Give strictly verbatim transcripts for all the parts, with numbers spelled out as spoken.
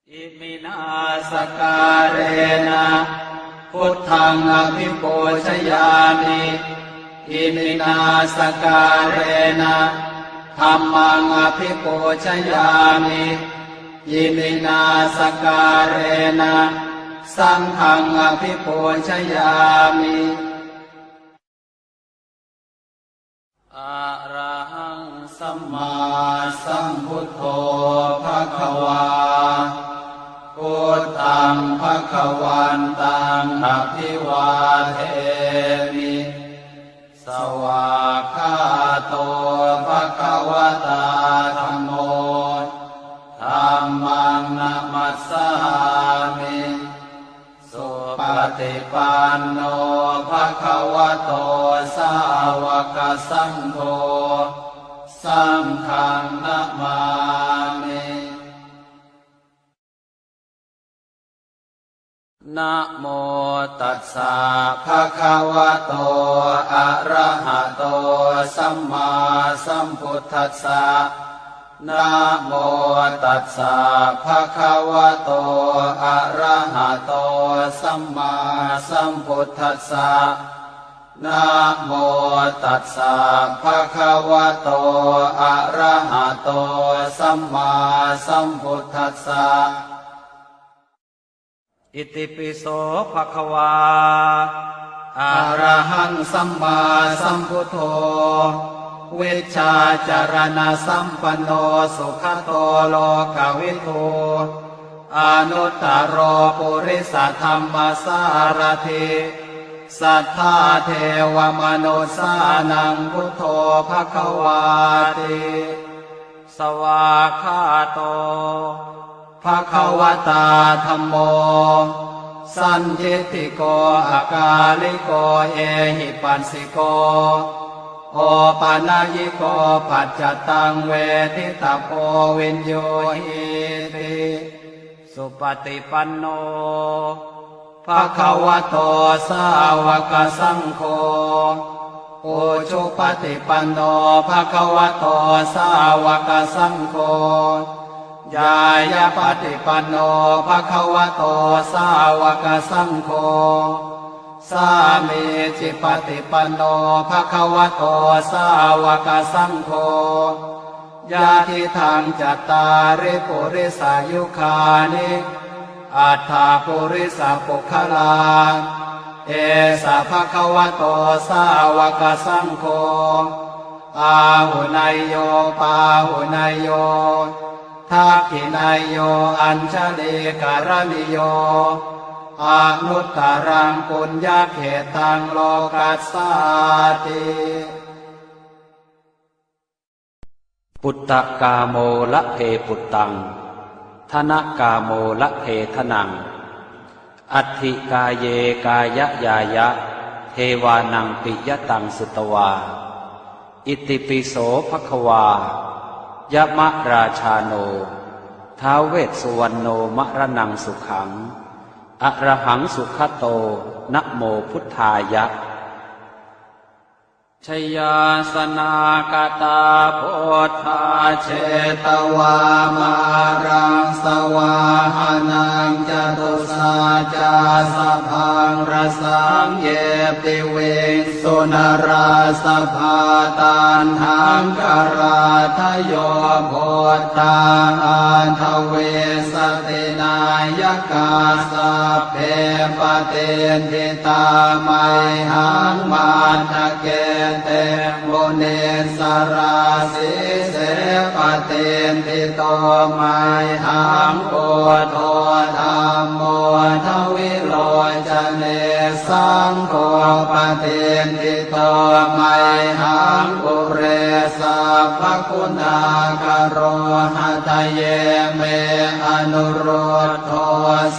Iminā sakkārena buddhaṃ abhipūjayāmi. Iminā sakkārena dhammaṃ abhipūjayāmi. Iminā sakkārena saṅghaṃ abhipūjayāmi. Arahaṃ sammāsambuddho bhagavā. Buddhaṃ bhagavantaṃ abhivādemi. Svākkhāto bhagavatā dhammo. Dhammaṃ namassāmi. Supaṭipanno bhagavato sāvakasaṅgho. Saṅghaṃ namāmi. Namo tassa bhagavato arahato sammāsambuddhassa. Namo tassa bhagavato arahato sammāsambuddhassa. Namo tassa bhagavato arahato sammāsambuddhassa. Itipi so bhagavā arahaṃ sammāsambuddho vijjācaraṇasampanno sugato lokavidū anuttaro purisadammasārathi satthā devamanussānaṃ buddho bhagavāti. Svākkhāto bhagavatā dhammo sandiṭṭhiko akāliko ehipassiko opanayiko paccattaṃ veditabbo viññūhīti. Supaṭipanno bhagavato sāvakasaṅgho. Ujupaṭipanno bhagavato sāvakasaṅgho. Ñāyapaṭipanno bhagavato sāvakasaṅgho. Sāmīcipaṭipanno bhagavato sāvakasaṅgho. Yadidaṃ cattāri purisayugāni aṭṭha purisapuggalā, esa bhagavato sāvakasaṅgho, āhuneyyo pāhuneyyo dakkhiṇeyyo añjalikaraṇīyo anuttaraṃ puññakkhettaṃ lokassāti. Puttakāmo labhe puttaṃ, dhanakāmo labhe dhanaṃ, atthi kāye kāyañāya, devānaṃ piyataṃ sutvā. Itipi so bhagavā, yamarājāno, ท้าว vessuvaṇṇo, maraṇaṃ sukhaṃ, arahaṃ sugato, namo buddhāya. Jayāsanāgatā buddhā, jetvā māraṃ savāhanaṃ, catusaccāsabhaṃ rasaṃ, ye piviṃsu narāsabhā. Taṇhaṅkarādayo buddhā, aṭṭhavīsati nāyakā, sabbe patiṭṭhi tā mayhaṃ, matthake te munissarā. Sīse patiṭṭhito mayhaṃ, buddho dhammo dvilocane, saṅgho patiṭṭhito mayhaṃ, ure sabbaguṇākaro. Hadaye me anurud dho,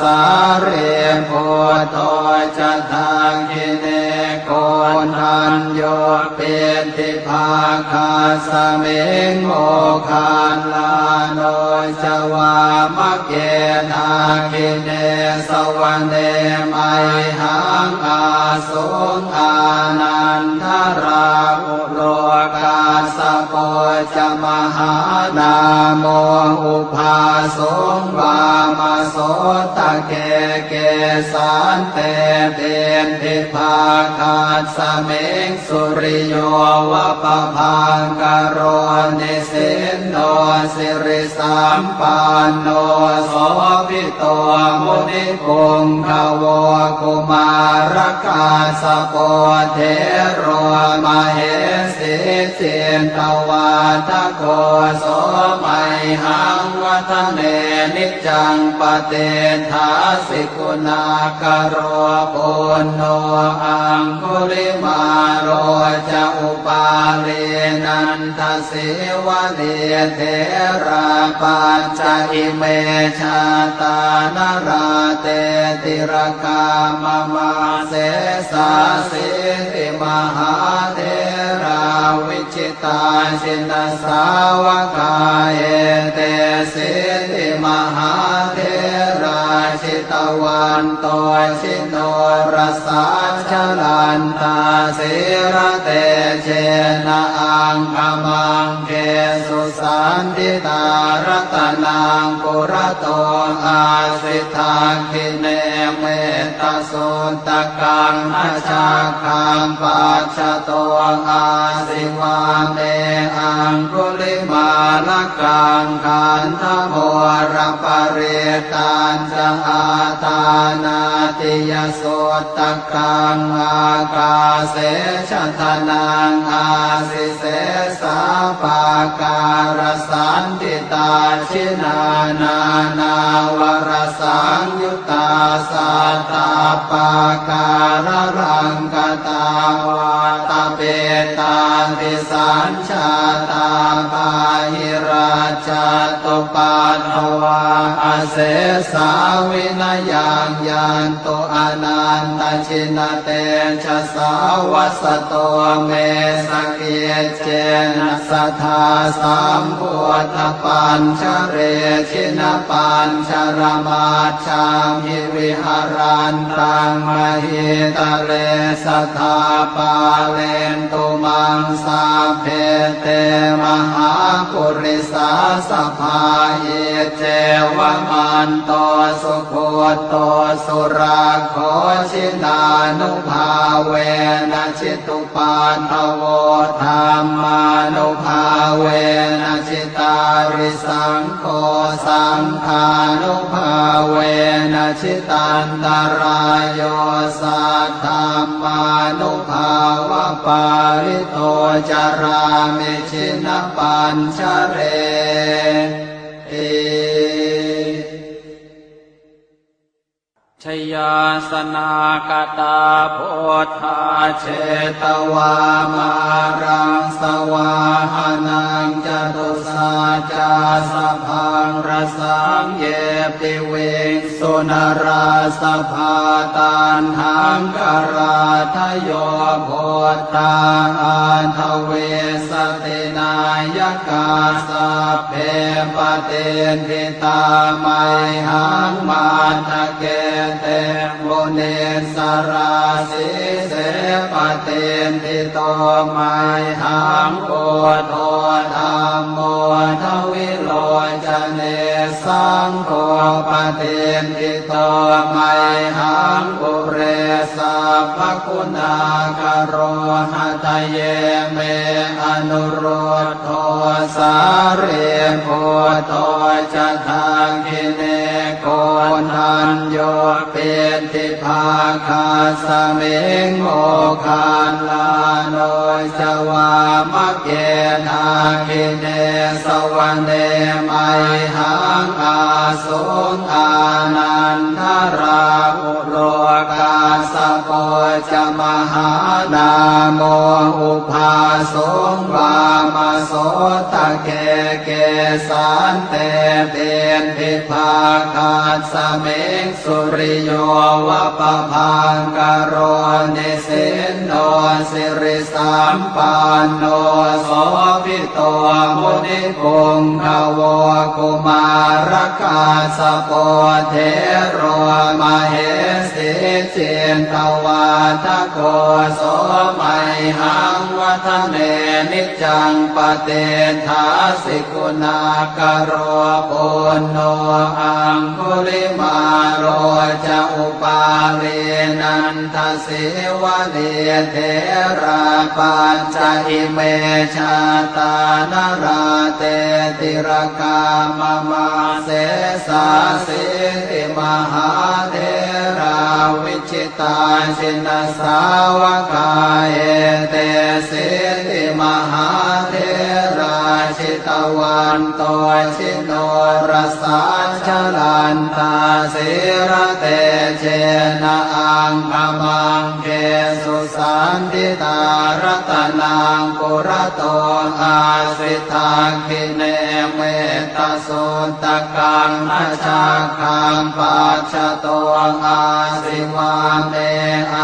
sārīputto ca dakkhiṇe, koṇḍañño piṭṭhibhāgasmiṃ, moggallāno ca vāmake. Dakkhiṇe savane mayhaṃ, āsuṃ ānandarāhulo, kassapo ca mahānāmo ubhāsuṃ vāmasotake. Kesante piṭṭhibhāgasmiṃ suriyo va pabhaṅkaro, nisinno sirisampanno sobhi to munipuṅgavo. Kumārakassapo thero mahesī cittavādako, so mayhaṃ vadane niccaṃ patiṭṭhāsi guṇākaro. Puṇṇo aṅgulimālo ca upālī nanda sīvalī, therā pañca ime jātā nalāṭe tilakā mama. Sesāsīti mahātherā vijitā jinasāvakā, etesīti mahātherā jitavanto ji norasā, jalantā sīlatejena aṅgamaṅgesu saṇṭhitā. Ratanaṃ purato āsi dakkhiṇe mettasuttakaṃ, dhajaggaṃ pacchato āsi vāme aṅgulimālakaṃ. Khandhamoraparittañ ca āṭānāṭiyasuttakaṃ, ākāse chadanaṃ āsi sesā pākārasaṇṭhitā. Jinā nānāvarasaṃyuttā sattappākāralaṅkatā, vātapittādisañ jātā bāhirajjhattupaddavā, asesā vinayaṃ yantu anantajinatejasā. Vasato me sakiccena sadā sambuddhapañjare, jinapañjaramaj jhamhi viharantaṃ mahītale, sadā pālentu maṃ sabbe te mahāpurisāsabhā. Iccevamanto sugutto surakkho, jinānubhāvena jitu paddavo, dhammānubhāvena jitārisaṅgho, saṅghānubhāvena jitantarāyo, saddhammānubhāvapālito carāmi jinapañjareti. Jayāsanākatā buddhā jetvā māraṃ savāhanaṃ, catusaccāsabhaṃ rasaṃ ye piviṃsu narāsabhā. Taṇhaṅkarādayo buddhā aṭṭhavīsati nāyakā, sabbe patiṭṭhi tā mayhaṃ matthake te munissarā. Sīse patiṭṭhito mayhaṃ buddho dhammo dvilocane, saṅgho patiṭṭhito mayhaṃ ure sabbaguṇākaro. Hadaye me anurud dho sārīputto ca dakkhiṇe, koṇḍañño piṭṭhibhāgasmiṃ moggallāno ca vāmake. Dakkhiṇe savane mayhaṃ āsuṃ ānandarāhu lo, kassapo ca mahānāmo ubhāsuṃ vāmasotake. Kesante piṭṭhibhāgasmiṃ suriyo va pabhaṅkaro, nisinno siri sampanno sobhito munipuṅgavo. Kumārakassapo thero mahesī cittavādako, Ko so mayhaṃ vadane niccaṃ patiṭṭhāsi guṇākaro. Puṇṇo aṅgulimālo ca upālī nandasīvalī, therā pañca ime jātā nalāṭe tilakā mama. Sesāsīti mahātherā viji tā jinasāvakā, etesīti mahātherā jitavanto jinorasā, jalantā sīlatejena aṅgamaṅgesu saṇṭhitā. Ratanaṃ purato āsi dakkhiṇe metta suttakaṃ, dhajaggaṃ pacchato āsi vāme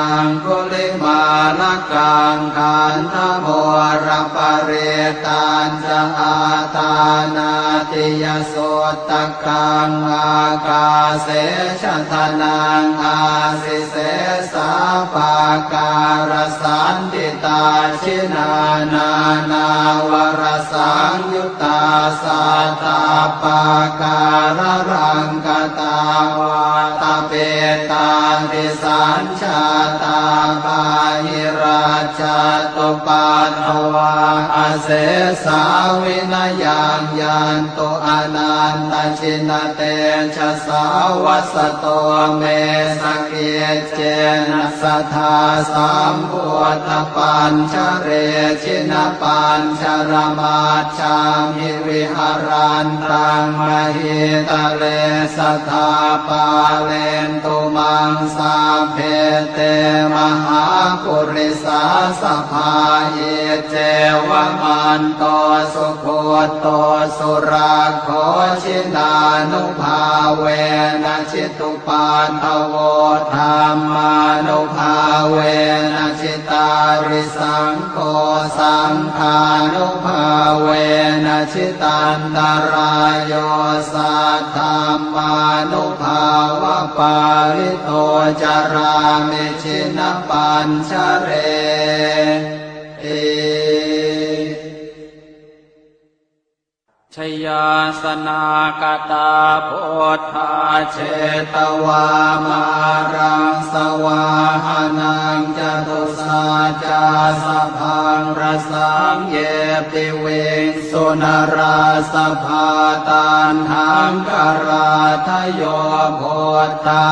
aṅgulimālakaṃ. Khandhamoraparittañca āṭānāṭiyasuttakaṃ, ākāse chadanaṃ āsi sesā pākārasaṇṭhitā. Jinā nānāvarasaṃyu ttā sattappākāralaṅkatā, vātapittādisañjātā bāhirajjhattupaddavā, asesā vinayaṃ yantu anantajinatejasā. Vasato me sakic cena sadā sambuddhapañjare, jinapañjaramajjhamhi viharantaṃ mahītale, sadā pālentu maṃ sabbe te mahāpurisāsabhā. Iccevamanto sugutto surakkho, jinānubhāvena jitu paddavo, dhammānubhāvena jitārisaṅgho, saṅghānubhāvena jitantarāyo, saddhammānubhāvapālito carāmi jinapañjareti. Jayāsanākatā buddhā jetvā māraṃ savāhanaṃ, catusaccāsabhaṃ rasaṃ ye piviṃsu narāsabhā. Taṇhaṅkarādayo buddhā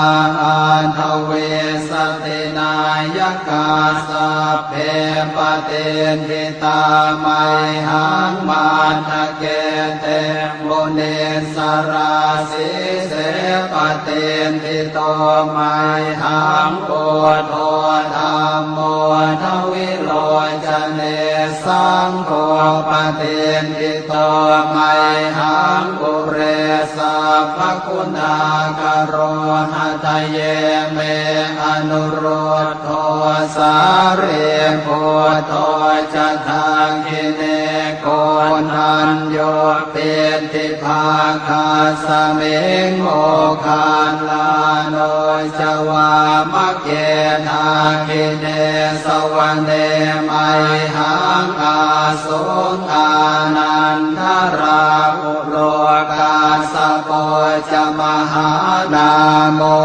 aṭṭhavīsati nāyakā, sabbe patiṭṭhi tā mayhaṃ matthake te munissarā. Sīse patiṭṭhito mayhaṃ buddho dhammo dvilocane, saṅgho patiṭṭhito mayhaṃ ure sabbaguṇākaro. Hadaye me anurud dho sārīputto ca dakkhiṇe, koṇḍañño piṭṭhibhāgasmiṃ moggallāno ca vāmake. Dakkhiṇe savane mayhaṃ āsuṃ ānandarāhu lo, kassapo ca mahānāmo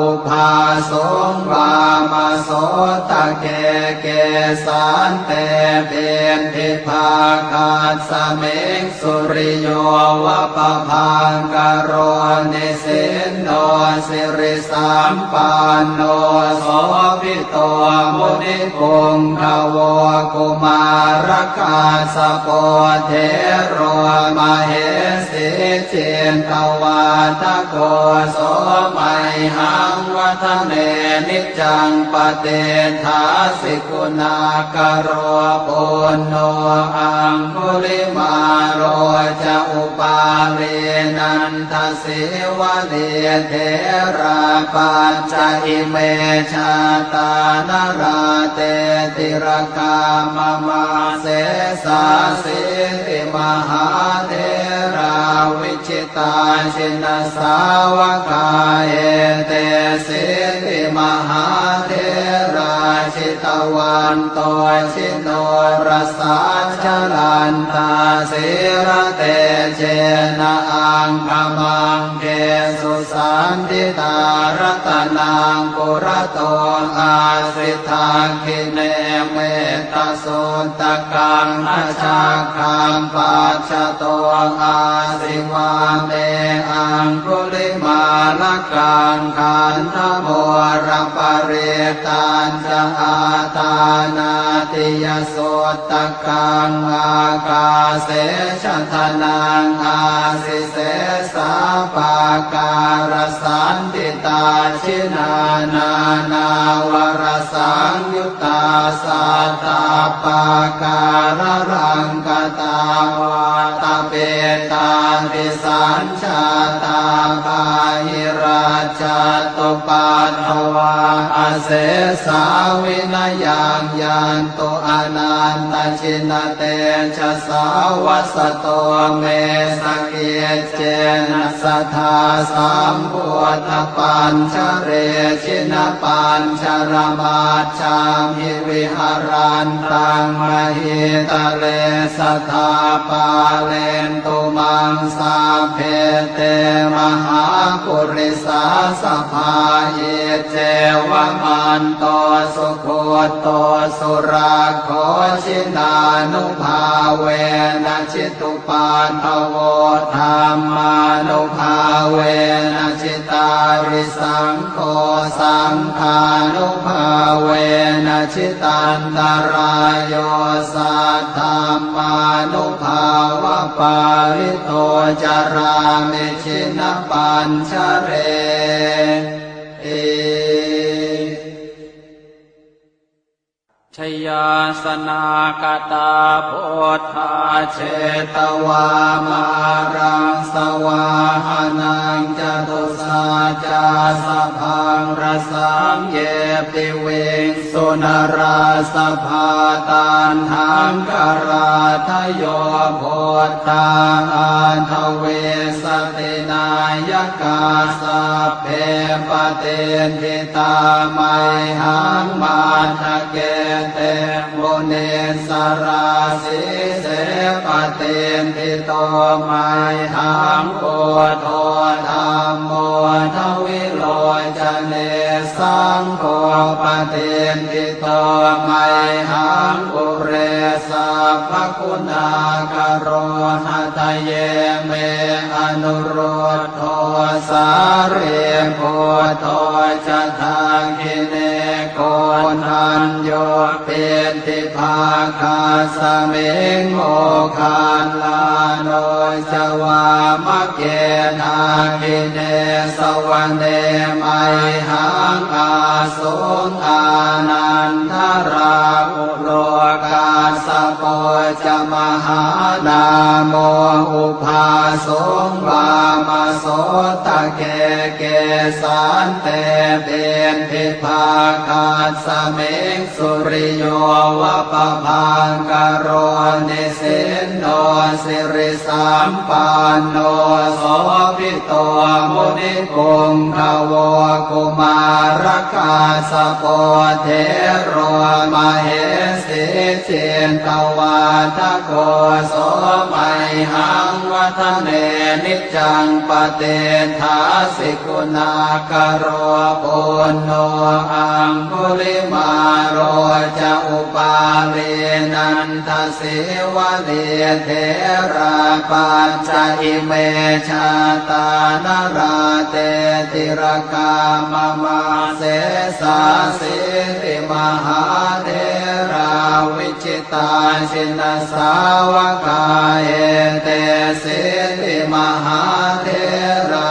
ubhāsuṃ vāmasotake. Kesante piṭṭhibhāgasmiṃ suriyo va pabhaṅkaro, nisinno siri sampanno sobhito munipuṅgavo. Kumārakassapo thero mahesī cittavādako, so mayhaṃ vadane niccaṃ patiṭṭhāsi guṇākaro. Puṇṇo aṅgulimālo ca upālī nanda sīvalī, therā pañca ime jātā nalāṭe tilakā mama. Sesāsīti mahātherā vijitā jina sāvakā etesīti mahātherā jitavanto jinorasā jalantā sīlatejena aṅgamaṅgesu saṇṭhitā. Ratanaṃ purato āsi dakkhiṇe metta suttakaṃ dhajaggaṃ pacchato āsi vāme aṅgulimālakaṃ. Khandhamoraparittañca āṭānāṭiyasuttakaṃ ākāse chadanaṃ āsi sesā pākārasaṇṭhitā. Jinā nānāvarasaṃyu ttā sattappākāralaṅkatā vātapittādisañjātā bāhirajjhattupaddavā asesā vinayaṃ yantu anantajinatejasā. Vasato me sakic cena sadā sambuddhapañjare jinapañjaramajjhamhi viharantaṃ mahītale sadā pālentu maṃ sabbe te mahāpurisāsabhā. Iccevamanto sugutto surakkho jinānubhāvena jitu paddavo dhammānubhāvena jitārisaṅgho saṅghānubhāvena jitantarāyo saddhammānubhāvapālito carāmi jinapañjareti. Jayāsanākatā buddhā jetvā māraṃ savāhanaṃ catusaccāsabhaṃ rasaṃ ye piviṃsu narāsabhā. Taṇhaṅkarādayo buddhā aṭṭhavīsati nāyakā sabbe patiṭṭhi tā mayhaṃ matthake te munissarā. Sīse patiṭṭhito mayhaṃ buddho dhammo dvilocane saṅgho patiṭṭhito mayhaṃ ure sabbaguṇākaro. Hadaye me anurud dho sārīputto ca dakkhiṇe koṇḍañño piṭṭhibhāgasmiṃ moggallāno ca vāmake. Dakkhiṇe savane mayhaṃ āsuṃ ānandarāhu lo kassapo ca mahānāmo ubhāsuṃ vāmasotake. Kesante piṭṭhibhāgasmiṃ suriyo va pabhaṅkaro nisinno siri sampanno sobhito munipuṅgavo. Kumārakassapo thero mahesī cittavādako so mayhaṃ vadane niccaṃ patiṭṭhāsi guṇākaro. Puṇṇo aṅgulimālo ca upālī nanda sīvalī therā pañca ime jātā nalāṭe tilakā mama. Sesāsīti mahātherā vijitā jinasāvakā etesīti mahātherā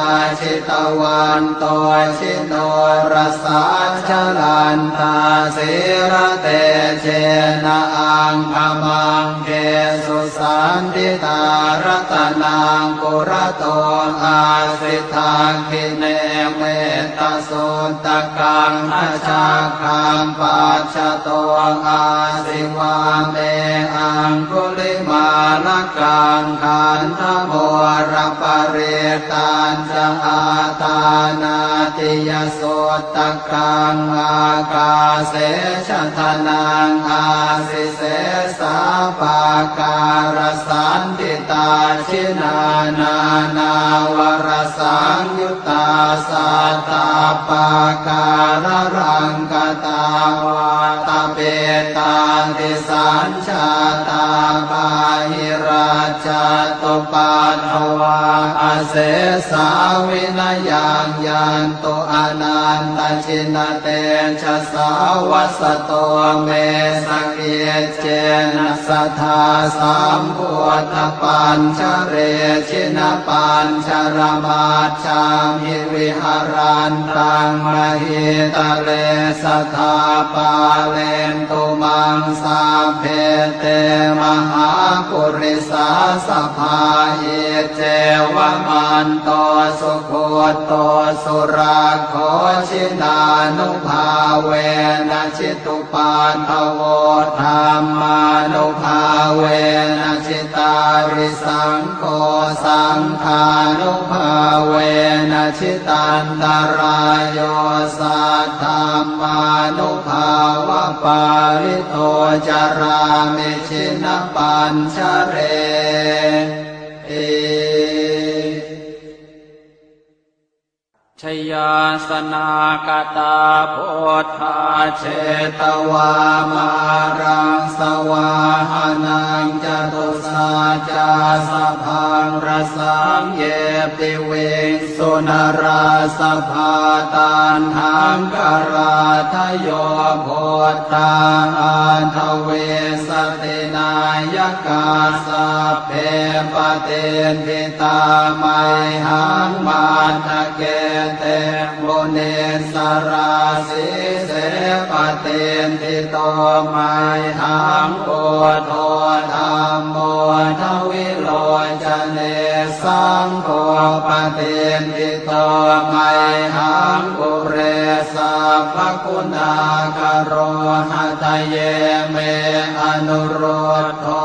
jitavanto jinorasā, jalantā sīlatejena aṅgamaṅgesu saṇṭhitā. Ratanaṃ purato āsi, dakkhiṇe mettasuttakaṃ, dhajaggaṃ pacchato āsi, vāme aṅgulimālakaṃ. Khandhamoraparittañca āṭānāṭiyasuttakaṃ, ākāse chadanaṃ āsi, sesā pākārasaṇṭhitā. Jinā nānāvarasaṃyuttā sattappākāralaṅkatā, vātapittādisañ jātā bāhirajjhattupaddavā, asesā vinayaṃ yantu anantajinatejasā. Vasato me sakiccena sadā sambuddhapañjare, jinapañjaramaj jhamhi viharantaṃ mahītale, sadā pālentu maṃ sabbe te mahāpurisāsabhā. Iccevamanto sugutto surakkho, jinānubhāvena jitu paddavo, dhammānubhāvena jitārisaṅgho, saṅghānubhāvena jitantarāyo, saddhammānubhāvapālito carāmi jinapañjareti. Jayāsanākatā buddhā jetvā māraṃ savāhanaṃ, catusaccāsabhaṃ rasaṃ ye piviṃsu narāsabhā. Taṇhaṅkarādayo buddhā aṭṭhavīsati nāyakā, sabbe patiṭṭhi tā mayhaṃ matthake te munissarā. Sīse patiṭṭhito mayhaṃ buddho dhammo dvilocane, saṅgho patiṭṭhito mayhaṃ ure sabbaguṇākaro. Hadaye me anurud dho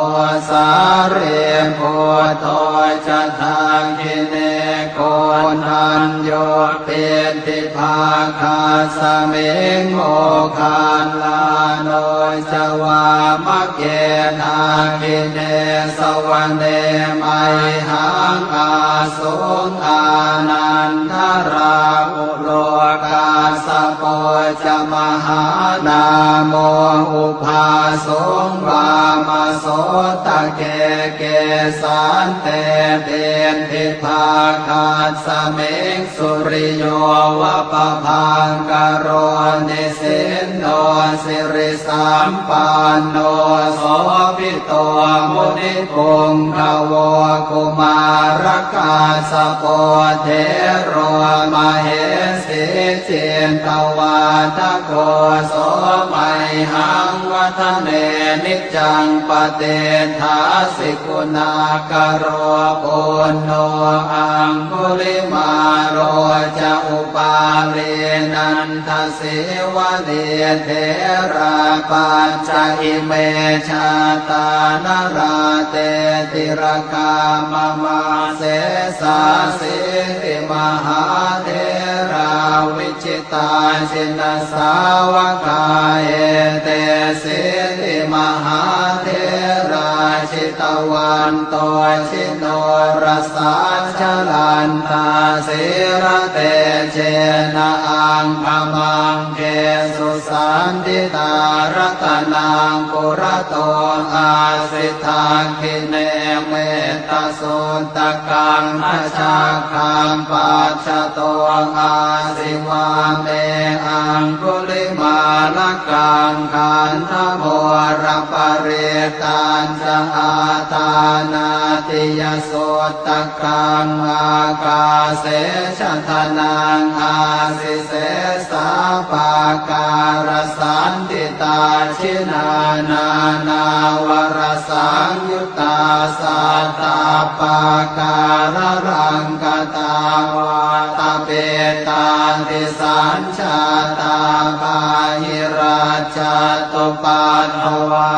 sārīputto ca dakkhiṇe, koṇḍañño piṭṭhibhāgasmiṃ moggallāno ca vāmake. Dakkhiṇe savane mayhaṃ āsuṃ ānandarāhu lo, kassapo ca mahānāmo ubhāsuṃ vāmasotake. Kesante piṭṭhibhāgasmiṃ suriyo va pabhaṅkaro, nisinno siri sampanno sobhito munipuṅgavo. Kumārakassapo thero mahesī cittavādako, so mayhaṃ vadane niccaṃ patiṭṭhāsi guṇākaro. Puṇṇo aṅgulimālo ca upālī nanda sīvalī, therā pañca ime jātā nalāṭe tilakā mama. Sesāsīti mahātherā vijitā jinasāvakā, etesīti mahātherā jitavanto ji norasā, jalantā sīlatejena aṅgamaṅgesu saṇṭhitā. Ratanaṃ purato āsi, dakkhiṇe mettasuttakaṃ, dhajaggaṃ pacchato āsi, vāme aṅgulimālakaṃ. Khandhamoraparittañ ca Āṭānāṭiyasuttakaṃ ākāse chadanaṃ āsi, sesā pākārasaṇṭhitā. Jinā nānāvarasaṃyuttā sattappākāralaṅkatā, vātapittādisañ jātā bāhirajjhattupaddavā,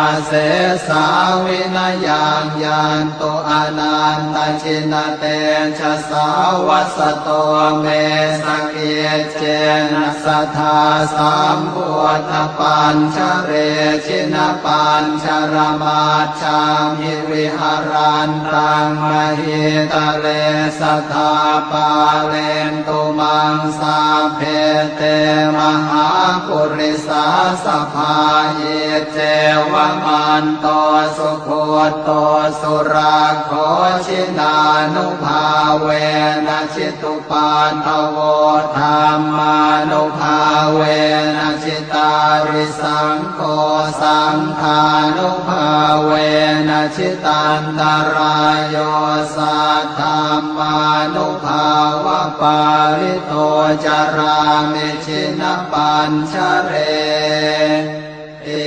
asesā vinayaṃ yantu anantajinatejasā. Vasato me sakiccena sadā sambuddhapañjare, jinapañjaramaj jhamhi viharantaṃ mahītale, sadā pālentu maṃ sabbe te mahāpurisāsabhā. Iccevamanto sugutto surakkho, jinānubhāvena jitu paddavo, dhammānubhāvena jitārisaṅgho, saṅghānubhāvena jitantarāyo, saddhammānubhāvapālito carāmi jinapañjareti.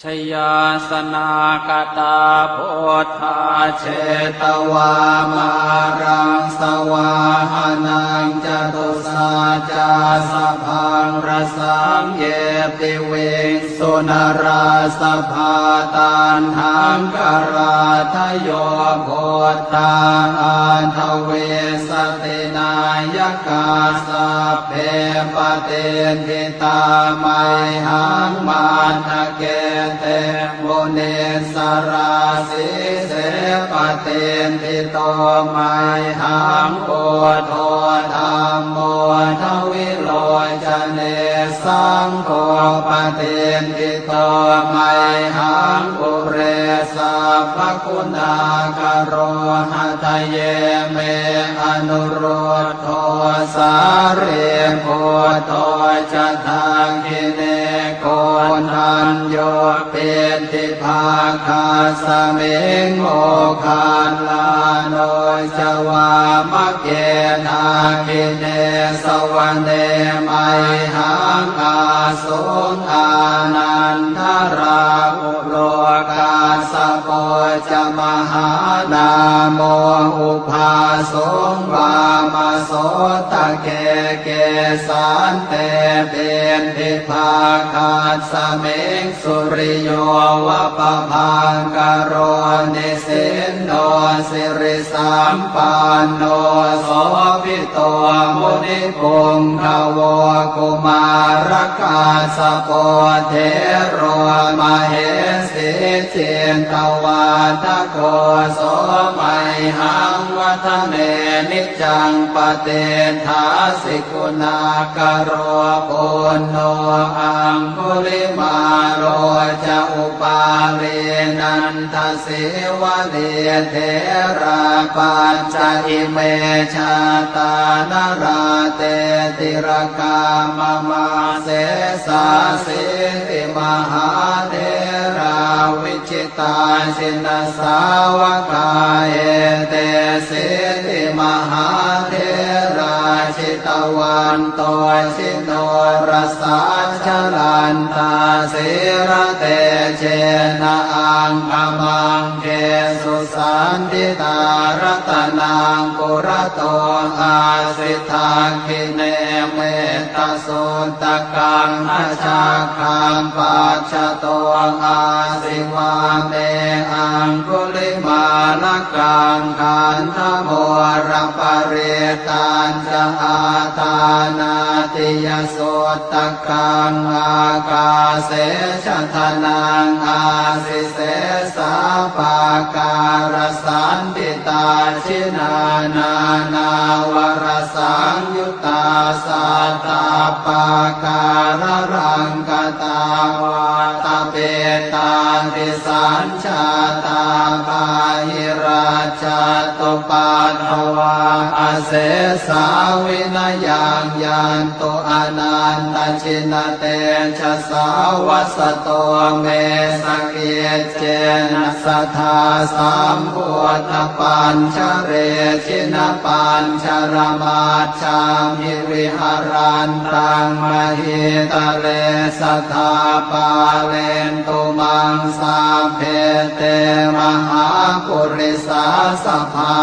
Jayāsanākatā buddhā jetvā māraṃ savāhanaṃ, catusaccāsabhaṃ rasaṃ ye piviṃsu narāsabhā. Taṇhaṅkarādayo buddhā aṭṭhavīsati nāyakā, sabbe patiṭṭhi tā mayhaṃ matthake te munissarā. Sīse patiṭṭhito mayhaṃ buddho dhammo dvilocane, saṅgho patiṭṭhito mayhaṃ ure sabbaguṇākaro. Hadaye me anurud dho sārīputto ca dakkhiṇe, koṇḍañño piṭṭhibhāgasmiṃ moggallāno ca vāmake. Dakkhiṇe savane mayhaṃ āsuṃ ānandarāhu lo, kassapo ca mahānāmo ubhāsuṃ vāmasotake. Kesante piṭṭhibhāgasmiṃ suriyo va pabhaṅkaro, nisinno siri sampanno sobhito munipuṅgavo. Kumārakassapo thero mahesī cittavādako, so mayhaṃ vadane niccaṃ patiṭṭhāsi guṇākaro. Puṇṇo aṅgulimālo ca upālī nanda sīvalī, therā pañca ime jātā nalāṭe tilakā mama. Sesāsīti mahātherā vijitā jinasāvakā, etesīti mahātherā jitavanto ji norasā, jalantā sīlatejena aṅgamaṅgesu saṇṭhitā. Ratanaṃ purato āsi dakkhiṇe mettasuttakaṃ, dhajaggaṃ pacchato āsi vāme aṅgulimālakaṃ. Khandhamoraparittañ ca āṭānāṭiyasuttakaṃ, ākāse chadanaṃ āsi sesā pākārasaṇṭhitā. Jinā nānāvarasaṃyuttā sattappākāralaṅkatā, vātapittādisañjātā Saṅjātā bāhirajjhattupaddavā, asesā vinayaṃ yantu, anantajinatejasā. Vasato me sakiccena, sadā sambuddhapañjare, jinapañjaramaj jhamhi, viharantaṃ mahītale, sadā pālentu maṃ sabbe, te mahāpurisāsabhā.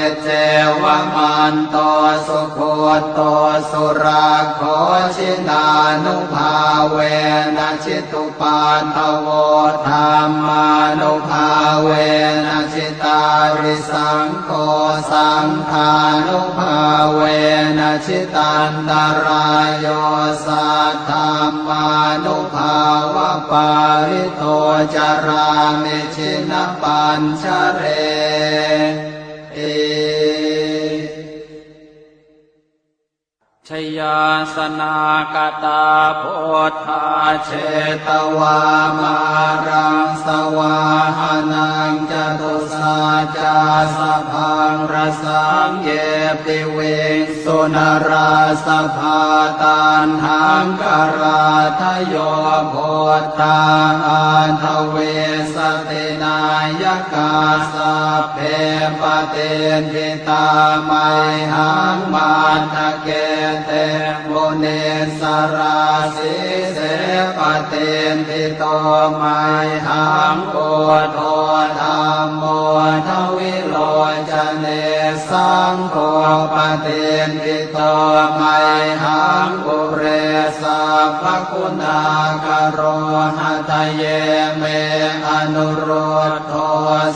Iccevamanto sugutto surakkho, jinānubhāvena jitu paddavo, dhammānubhāvena jitārisaṅgho, saṅghānubhāvena jitantarāyo, saddhammānubhāvapālito carāmi jinapañjareti. Jayāsanāgatā buddhā jetvā māraṃ savāhanaṃ, catusaccāsabhaṃ rasaṃ ye piviṃsu narāsabhā. Taṇhaṅkarādayo buddhā aṭṭhavīsati nāyakā, sabbe patiṭṭhi tā mayhaṃ matthake te munissarā. Sīse patiṭṭhito mayhaṃ buddho dhammo dvilocane, saṅgho patiṭṭhito mayhaṃ ure sabbaguṇākaro. Hadaye me anurud dho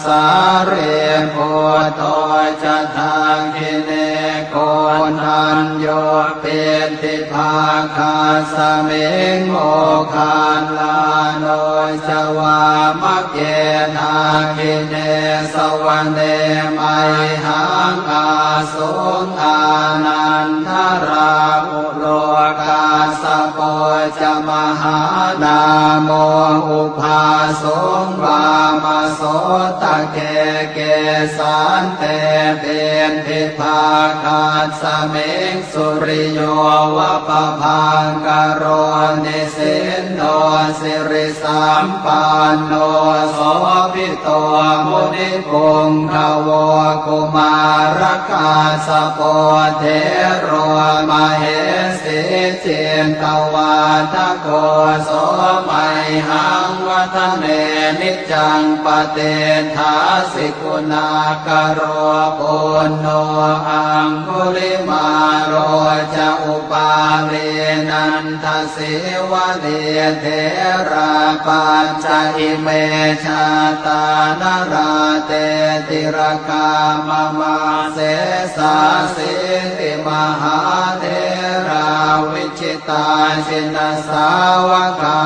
sārīputto ca dakkhiṇe, koṇḍañño piṭṭhibhāgasmiṃ moggallāno ca vāmake. Dakkhiṇe savane mayhaṃ āsuṃ ānandarāhu lo, kassapo ca mahānāmo ubhāsuṃ vāmasotake. Kesante piṭṭhibhāgasmiṃ suriyo va pabhaṅkaro, nisinno siri sampanno sobhito munipuṅgavo. Kumārakassapo thero mahesī cittavādako, so mayhaṃ vadane niccaṃ patiṭṭhāsi guṇākaro. Puṇṇo aṅgulimālo ca upālī nanda sīvalī, therā pañca ime jātā nalāṭe tilakā mama. Sesāsīti mahātherā vijitā jinasāvakā,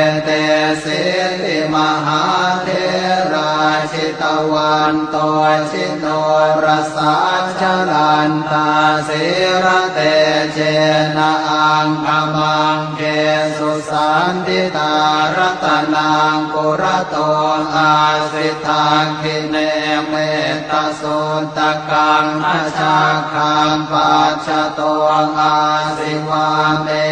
etesīti mahātherā jitavanto ji norasā, jalantā sīlatejena aṅgamaṅgesu saṇṭhitā. Ratanaṃ purato āsi dakkhiṇe mettasuttakaṃ, dhajaggaṃ pacchato āsi vāme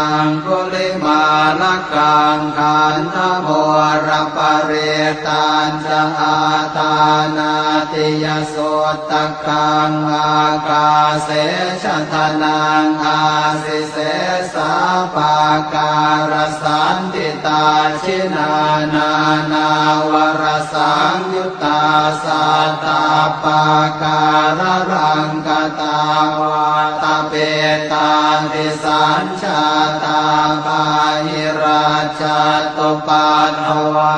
aṅgulimālakaṃ. Khandhamoraparittañ ca āṭānāṭiyasuttakaṃ, ākāse chadanaṃ āsi sesā pākārasaṇṭhitā. Jinā nānāvarasaṃyuttā sattappākāralaṅkatā, vātapittādisañ jātā bāhirajjhattupaddavā,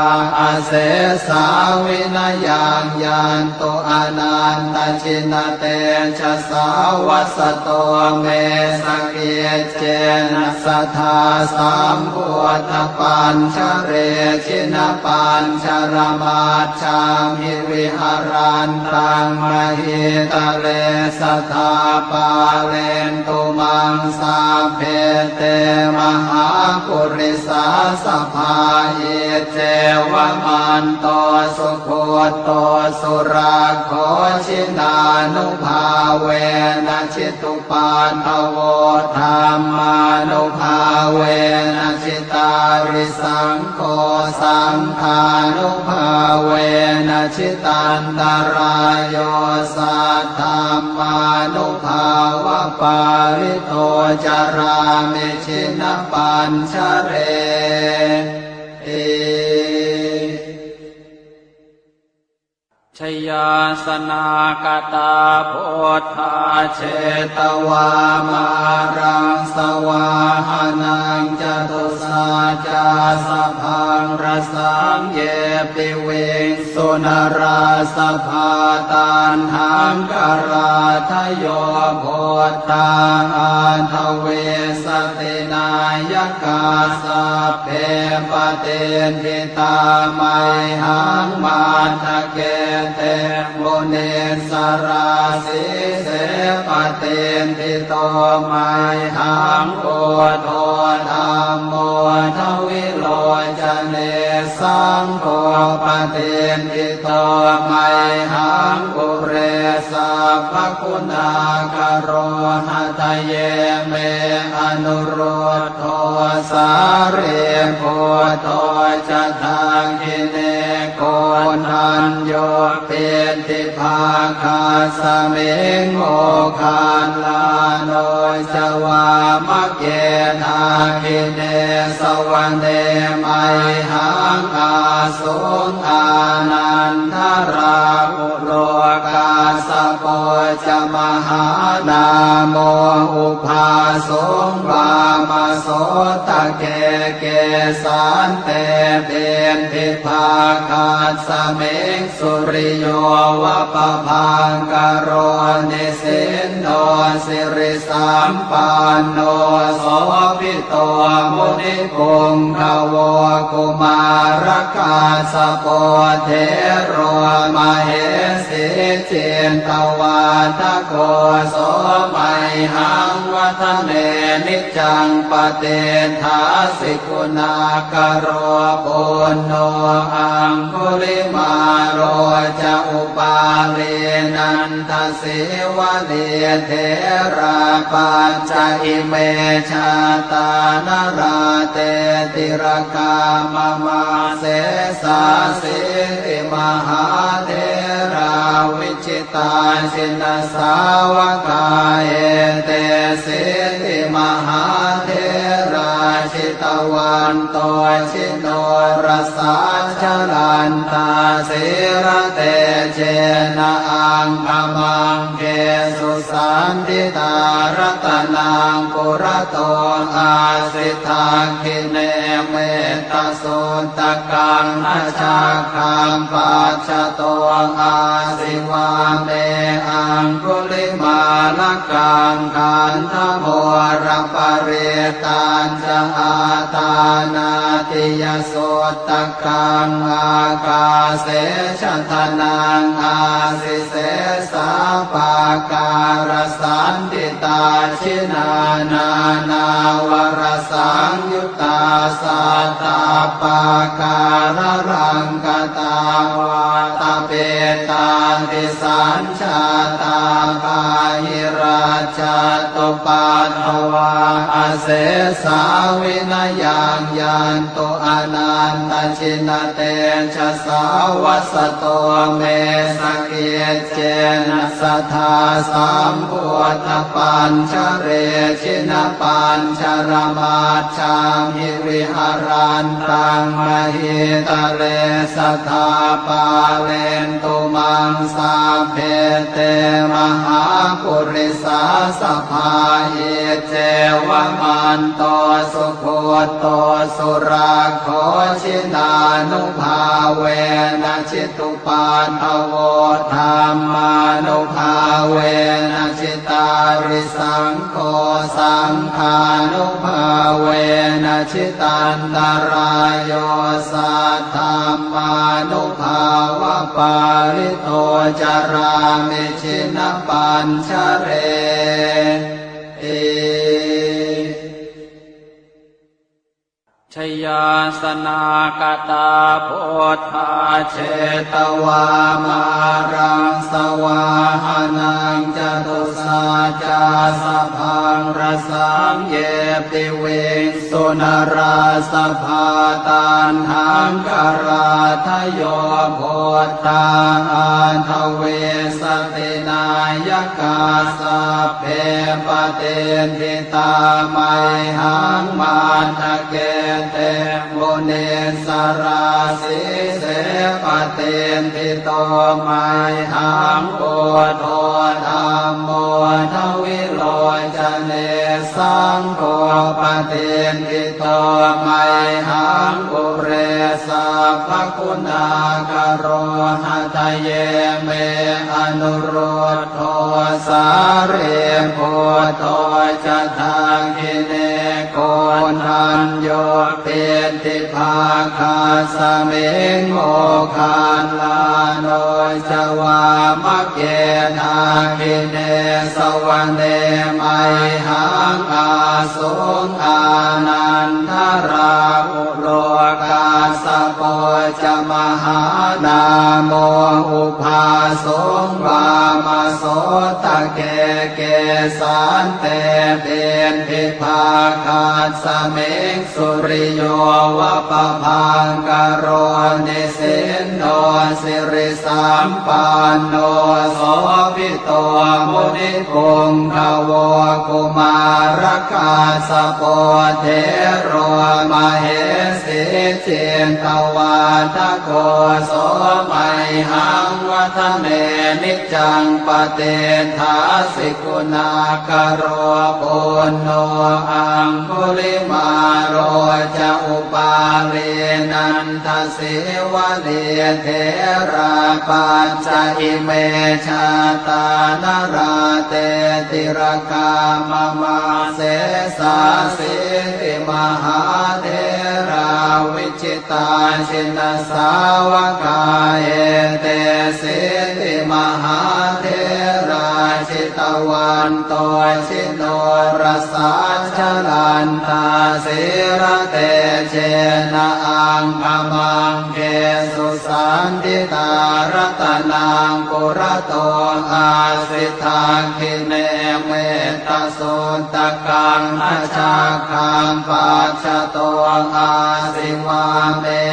asesā vinayaṃ yantu anantajinatejasā. Vasato me sakiccena sadā sambuddhapañjare, jinapañjaramaj jhamhi viharantaṃ mahītale, sadā pālentu maṃ sabbe te mahāpurisā sabhā. Iccevamanto sugutto surakkho, jinānubhāvena jitupaddavo, dhammānubhāvena jitārisaṅgho, saṅghānubhāvena jitantarāyo, saddhammānubhāvapālito carāmi jinapañjareti. Jayāsanākatā buddhā jetvā māraṃ savāhanaṃ, catusaccāsabhaṃ rasaṃ ye piviṃsu narāsabhā. Taṇhaṅkarādayo buddhā aṭṭhavīsati nāyakā, sabbe patiṭṭhi tā mayhaṃ matthake te munissarā. Sīse patiṭṭhito mayhaṃ buddho dhammo dvilocane, saṅgho patiṭṭhito mayhaṃ ure sabbaguṇākaro. Hadaye me anurud dho sārīputto ca dakkhiṇe, koṇḍañño piṭṭhibhāgasmiṃ moggallāno ca vāmake. Dakkhiṇe savane mayhaṃ ā suṃ ānandarāhulo, kassapo ca mahānāmo ubhāsuṃ vāmasotake. Kesante piṭṭhibhāgasmiṃ suriyo va pabhaṅkaro, nisinno siri sampanno sobhito munipuṅgavo. Kumārakassapo thero mahesī cittavādako, so mayhaṃ vadane niccaṃ patiṭṭhāsi guṇākaro. Puṇṇo aṅgulimālo ca upālī nanda sīvalī, therā pañca ime jātā nalāṭe tilakā mama. Sesāsīti mahātherā vijitā jinasāvakā, etesīti mahātherā jitavanto ji norasā, jalantā sīlatejena aṅgamaṅgesu saṇṭhitā. Ratanaṃ purato āsi dakkhiṇe mettasuttakaṃ, dhajaggaṃ pacchato āsi vāme aṅgulimālakaṃ. Khandhamoraparittañ ca āṭānāṭiyasuttakaṃ, ākāse chadanaṃ āsi sesā pākārasaṇṭhitā. Jinā nānāvarasaṃyuttā sattappākāralaṅkatā, vātapittādisañ jātā bāhirajjhattupaddavā, asesā vinayaṃ yantu anantajinatejasā. Vasato me sakiccena sadā sambuddhapañjare, jinapañjaramaj jhamhi viharantaṃ mahītale, sadā pālentu maṃ sabbe te mahāpurisāsabhā. Iccevamanto sugutto surakkho, jinānubhāvena jitu paddavo, dhammānubhāvena jitārisaṅgho, saṅghānubhāvena jitantarāyo, saddhammānubhāvapālito carāmi jinapañjareti. jayāsanāgatā buddhā jetvā māraṃ savāhanaṃ catusaccāsabhaṃ rasaṃ ye piviṃsu narāsabhā. Taṇhaṅkarādayo buddhā aṭṭhavīsati nāyakā sabbe patiṭṭhi tā mayhaṃ matthake te munissarā. Sīse patiṭṭhito mayhaṃ buddho dhammo dvilocane saṅgho patiṭṭhito mayhaṃ ure sabbaguṇākaro. Hadaye me anurud dho sārīputto ca dakkhiṇe koṇḍañño piṭṭhibhāgasmiṃ moggallāno ca vāmake. Dakkhiṇe savane mayhaṃ āsuṃ ānandarāhu lo kassapo ca mahānāmo ubhāsuṃ vāmasotake. Kesante piṭṭhibhāgasmiṃ suriyo va pabhaṅkaro nisinno siri sampanno sobhito munipuṅgavo. Kumārakassapo thero mahesī cittavādako so mayhaṃ vadane niccaṃ patiṭṭhāsi guṇākaro. Puṇṇo aṅgulimālo ca upālī nanda sīvalī therā pañca ime jātā nalāṭe tilakā mama. Sesāsīti mahātherā vijitā jinasāvakā etesīti mahātherā jitavanto ji norasā jalantā sīlatejena aṅgamaṅgesu saṇṭhitā. Ratanaṃ purato āsi dakkhiṇe mettasuttakaṃ dhajaggaṃ pacchato āsi vāme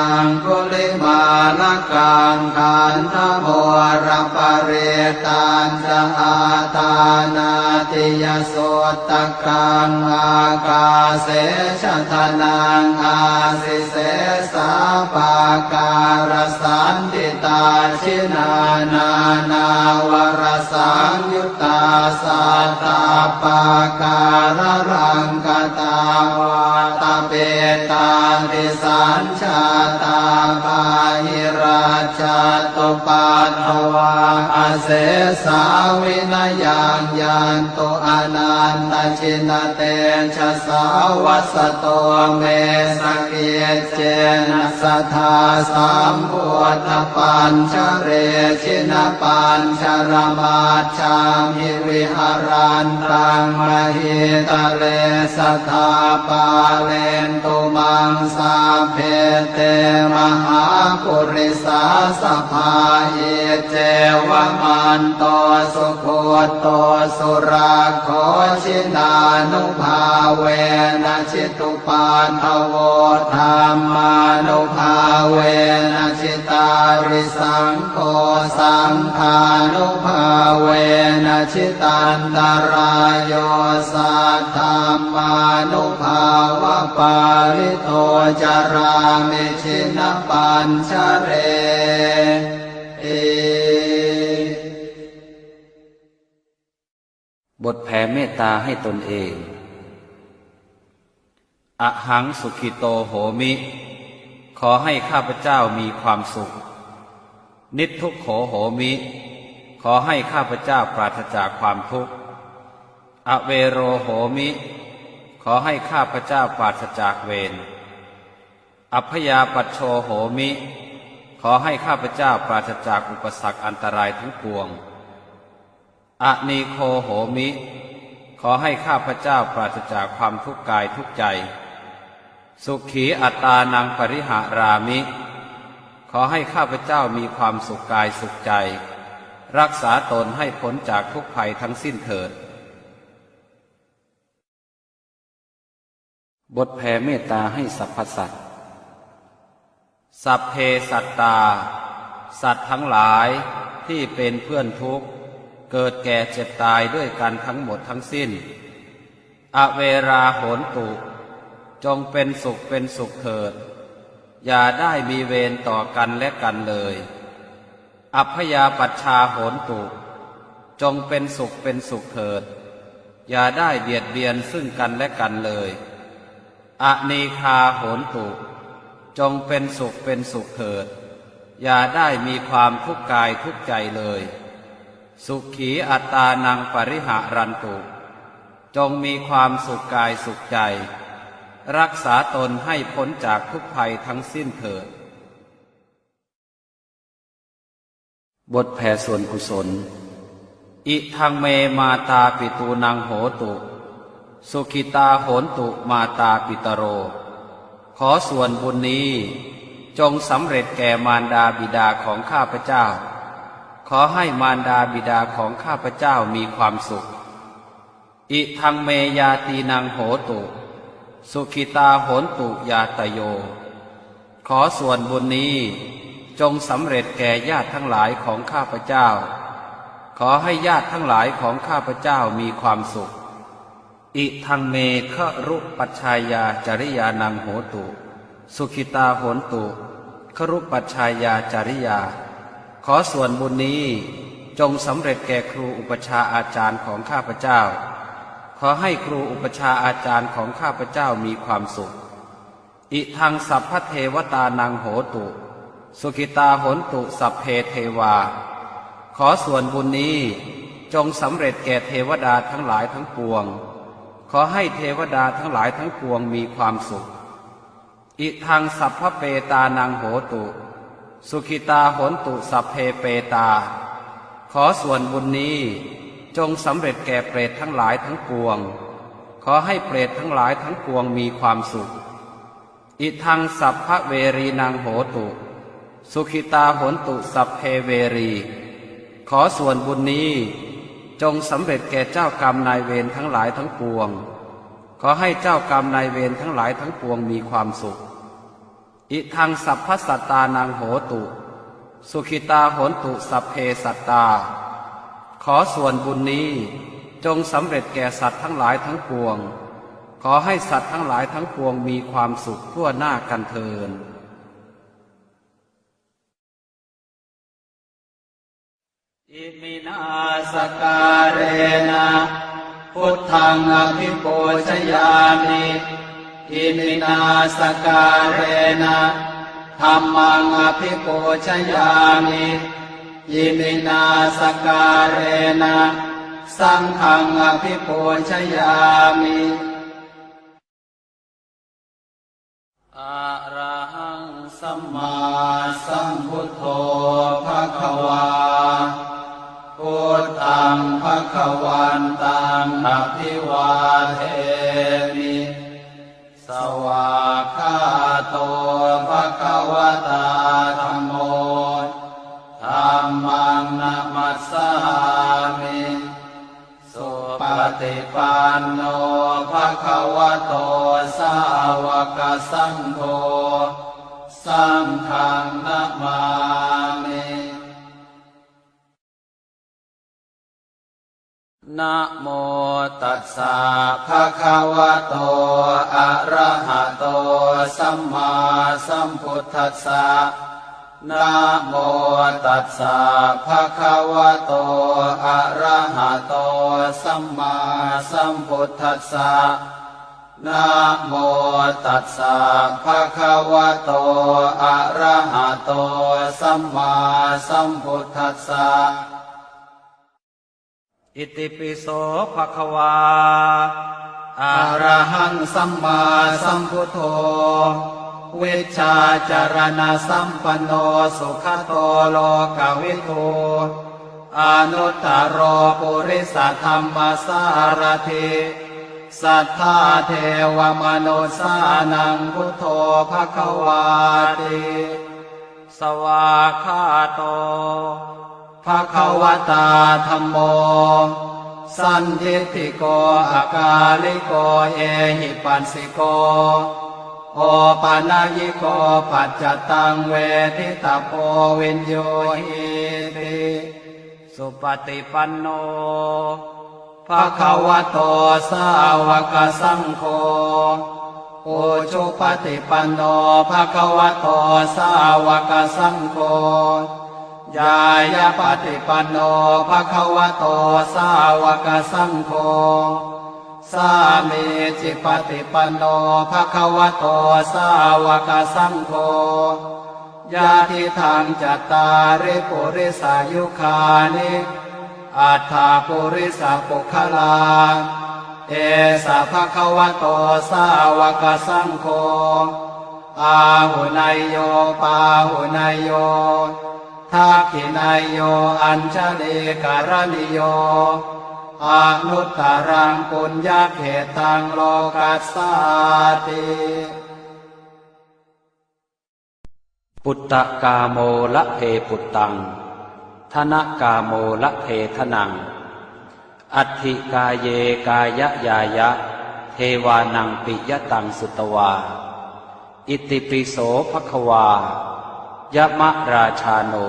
aṅgulimālakaṃ. Khandhamoraparittañ ca āṭānāṭiyasuttakaṃ ākāse chadanaṃ āsi sesā pākārasaṇṭhitā. Jinā nānāvarasaṃyuttā sattappākāralaṅkatā vātapittādisañ jātā bāhirajjhattupaddavā asesā vinayaṃ yantu anantajinatejasā. Vasato me sakiccena sadā sambuddhapañjare jinapañjaramaj jhamhi viharantaṃ mahītale sadā pālentu maṃ sabbe te mahāpurisāsabhā. Iccevamanto sugutto surakkho jinānubhāvena jitu paddavo dhammānubhāvena jitārisaṅgho saṅghānubhāvena jitantarāyo saddhammānubhāvapālito carāmi jinapañjareti. บทแผ่เมตตาให้ตนเอง Ahaṃ sukhito homi ขอให้ข้าพเจ้ามีความสุข Niddukkho homi ขอให้ข้าพเจ้าปราศจากความทุกข์ Avero homi ขอให้ข้าพเจ้าปราศจากเวร Abyāpajjho homi ขอให้ข้าพเจ้าปราศจากอุปสรรคอันตรายทั้งปวง Anīgho homi ขอให้ข้าพเจ้าปราศจากความทุกข์กายทุกข์ใจ Sukhī attānaṃ pariharāmi. ขอให้ข้าพเจ้ามีความสุขกายสุขใจ รักษาตนให้พ้นจากทุกข์ภัยทั้งสิ้นเถิด บทแผ่เมตตาให้สรรพสัตว์ Sabbe sattā สัตว์ทั้งหลายที่เป็นเพื่อนทุกข์ เกิดแก่เจ็บตายด้วยกันทั้งหมดทั้งสิ้น Averā hontu จงเป็นสุขเป็นสุขเถิด อย่าได้มีเวรต่อกันและกันเลย Abyāpajjhā hontu จงเป็นสุขเป็นสุขเถิด อย่าได้เบียดเบียนซึ่งกันและกันเลย Anīghā hontu จงเป็นสุขเป็นสุขเถิด อย่าได้มีความทุกข์กายทุกข์ใจเลย Sukhī attānaṃ pariharantu จงมีความสุขกายสุขใจ รักษาตนให้พ้นจากทุกข์ภัยทั้งสิ้นเถิด บทแผ่ส่วนกุศล Idaṃ me mātāpitūnaṃ hotu, sukhitā hontu mātāpitaro. ขอส่วนบุญนี้จงสำเร็จแก่มารดาบิดาของข้าพเจ้า ขอให้มารดาบิดาของข้าพเจ้ามีความสุข Idaṃ me ñātīnaṃ hotu, sukhitā hontu ñātayo. ขอส่วนบุญนี้จงสำเร็จแก่ญาติทั้งหลายของข้าพเจ้า ขอให้ญาติทั้งหลายของข้าพเจ้ามีความสุข Idaṃ me garūpajjhāyācariyānaṃ hotu, sukhitā hontu garūpajjhāyācariyā. ขอส่วนบุญนี้จงสำเร็จแก่ครูอุปัชฌาย์อาจารย์ของข้าพเจ้า ขอให้ครูอุปัชฌาย์อาจารย์ของข้าพเจ้ามีความสุข Idaṃ sabbadevatānaṃ hotu, sukhitā hontu sabbe devā. ขอส่วนบุญนี้จงสำเร็จแก่เทวดาทั้งหลายทั้งปวง ขอให้เทวดาทั้งหลายทั้งปวงมีความสุข Idaṃ sabbapetānaṃ hotu, sukhitā hontu sabbe petā. ขอส่วนบุญนี้จงสำเร็จแก่เปรตทั้งหลายทั้งปวง ขอให้เปรตทั้งหลายทั้งปวงมีความสุข Idaṃ sabbaverīnaṃ hotu, sukhitā hontu sabbe verī. ขอส่วนบุญนี้จงสำเร็จแก่เจ้ากรรมนายเวรทั้งหลายทั้งปวง ขอให้เจ้ากรรมนายเวรทั้งหลายทั้งปวงมีความสุข Idaṃ sabbasattānaṃ hotu, sukhitā hontu sabbe sattā. ขอส่วนบุญนี้จงสำเร็จแก่สัตว์ทั้งหลายทั้งปวง ขอให้สัตว์ทั้งหลายทั้งปวงมีความสุขทั่วหน้ากันเทอญ Iminā sakkārena buddhaṃ abhipūjayāmi. Iminā sakkārena dhammaṃ abhipūjayāmi. Iminā sakkārena saṅghaṃ abhipūjayāmi. Arahaṃ sammāsambuddho bhagavā. Buddhaṃ bhagavantaṃ abhivādemi. Svākkhāto bhagavatā dhammo. Dhammaṃ namassāmi. Supaṭipanno bhagavato sāvakasaṅgho. Saṅghaṃ namāmi. Namo tassa bhagavato arahato sammāsambuddhassa. Namo tassa bhagavato arahato sammāsambuddhassa. Namo tassa bhagavato arahato sammāsambuddhassa. Itipi so bhagavā arahaṃ sammāsambuddho vijjācaraṇasampanno sugato lokavidū anuttaro purisadammasārathi Satthā devamanussānaṃ buddho bhagavāti. Svākkhāto bhagavatā dhammo sandiṭṭhiko akāliko ehipassiko opanayiko paccattaṃ veditabbo viññūhīti. Supaṭipanno bhagavato sāvakasaṅgho, ujupaṭipanno bhagavato sāvakasaṅgho, ñāyapaṭipanno bhagavato sāvakasaṅgho, sāmīcipaṭipanno bhagavato sāvakasaṅgho, yadidaṃ cattāri purisayugāni aṭṭha purisapuggalā, esa bhagavato sāvakasaṅgho, āhuneyyo pāhuneyyo dakkhiṇeyyo añjalikaraṇīyo anuttaraṃ puññakkhettaṃ lokassāti. Puttakāmo labhe puttaṃ, dhanakāmo labhe dhanaṃ, atthi kāye kāyañāya, devānaṃ piyataṃ sutvā. Itipi so bhagavā yamarājāno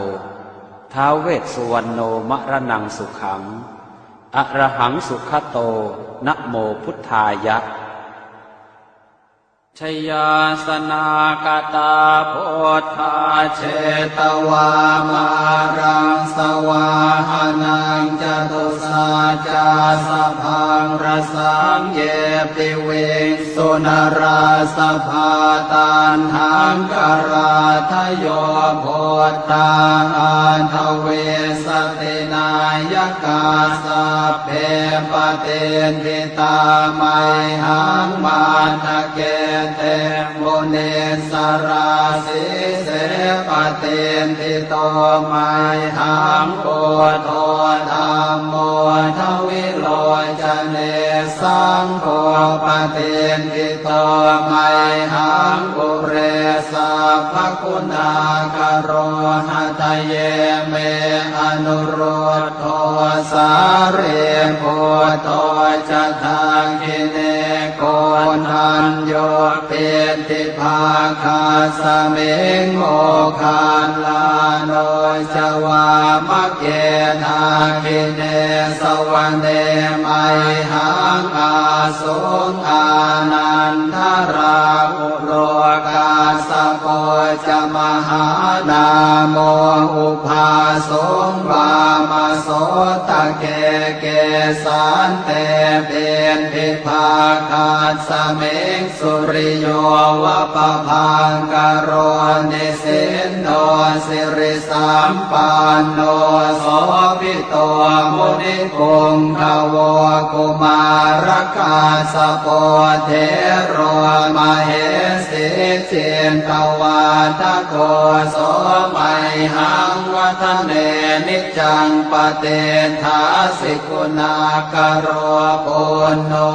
ท้าว vessuvaṇṇo maraṇaṃ sukhaṃ arahaṃ sugato namo buddhāya. Jayāsanāgatā buddhā jetvā māraṃ savāhanaṃ, catusaccāsabhaṃ rasaṃ ye piviṃsu narāsabhā. Taṇhaṅkarādayo buddhā aṭṭhavīsati nāyakā, sabbe patiṭṭhi tā mayhaṃ matthake te munissarā. Sīse patiṭṭhito mayhaṃ buddho dhammo dvilocane, saṅgho patiṭṭhito mayhaṃ ure sabbaguṇākaro. Hadaye me anurud dho sārīputto ca dakkhiṇe, koṇḍañño piṭṭhibhāgasmiṃ moggallāno ca vāmake. Dakkhiṇe savane mayhaṃ āsuṃ ānandarāhu lo, kassapo ca mahānāmo ubhāsuṃ vāmasotake. Kesante piṭṭhibhāgasmiṃ suriyo va pabhaṅkaro, nisinno siri sampanno sobhito munipuṅgavo. Kumārakassapo thero mahesī cittavādako, so mayhaṃ vadane niccaṃ patiṭṭhāsi guṇākaro. Puṇṇo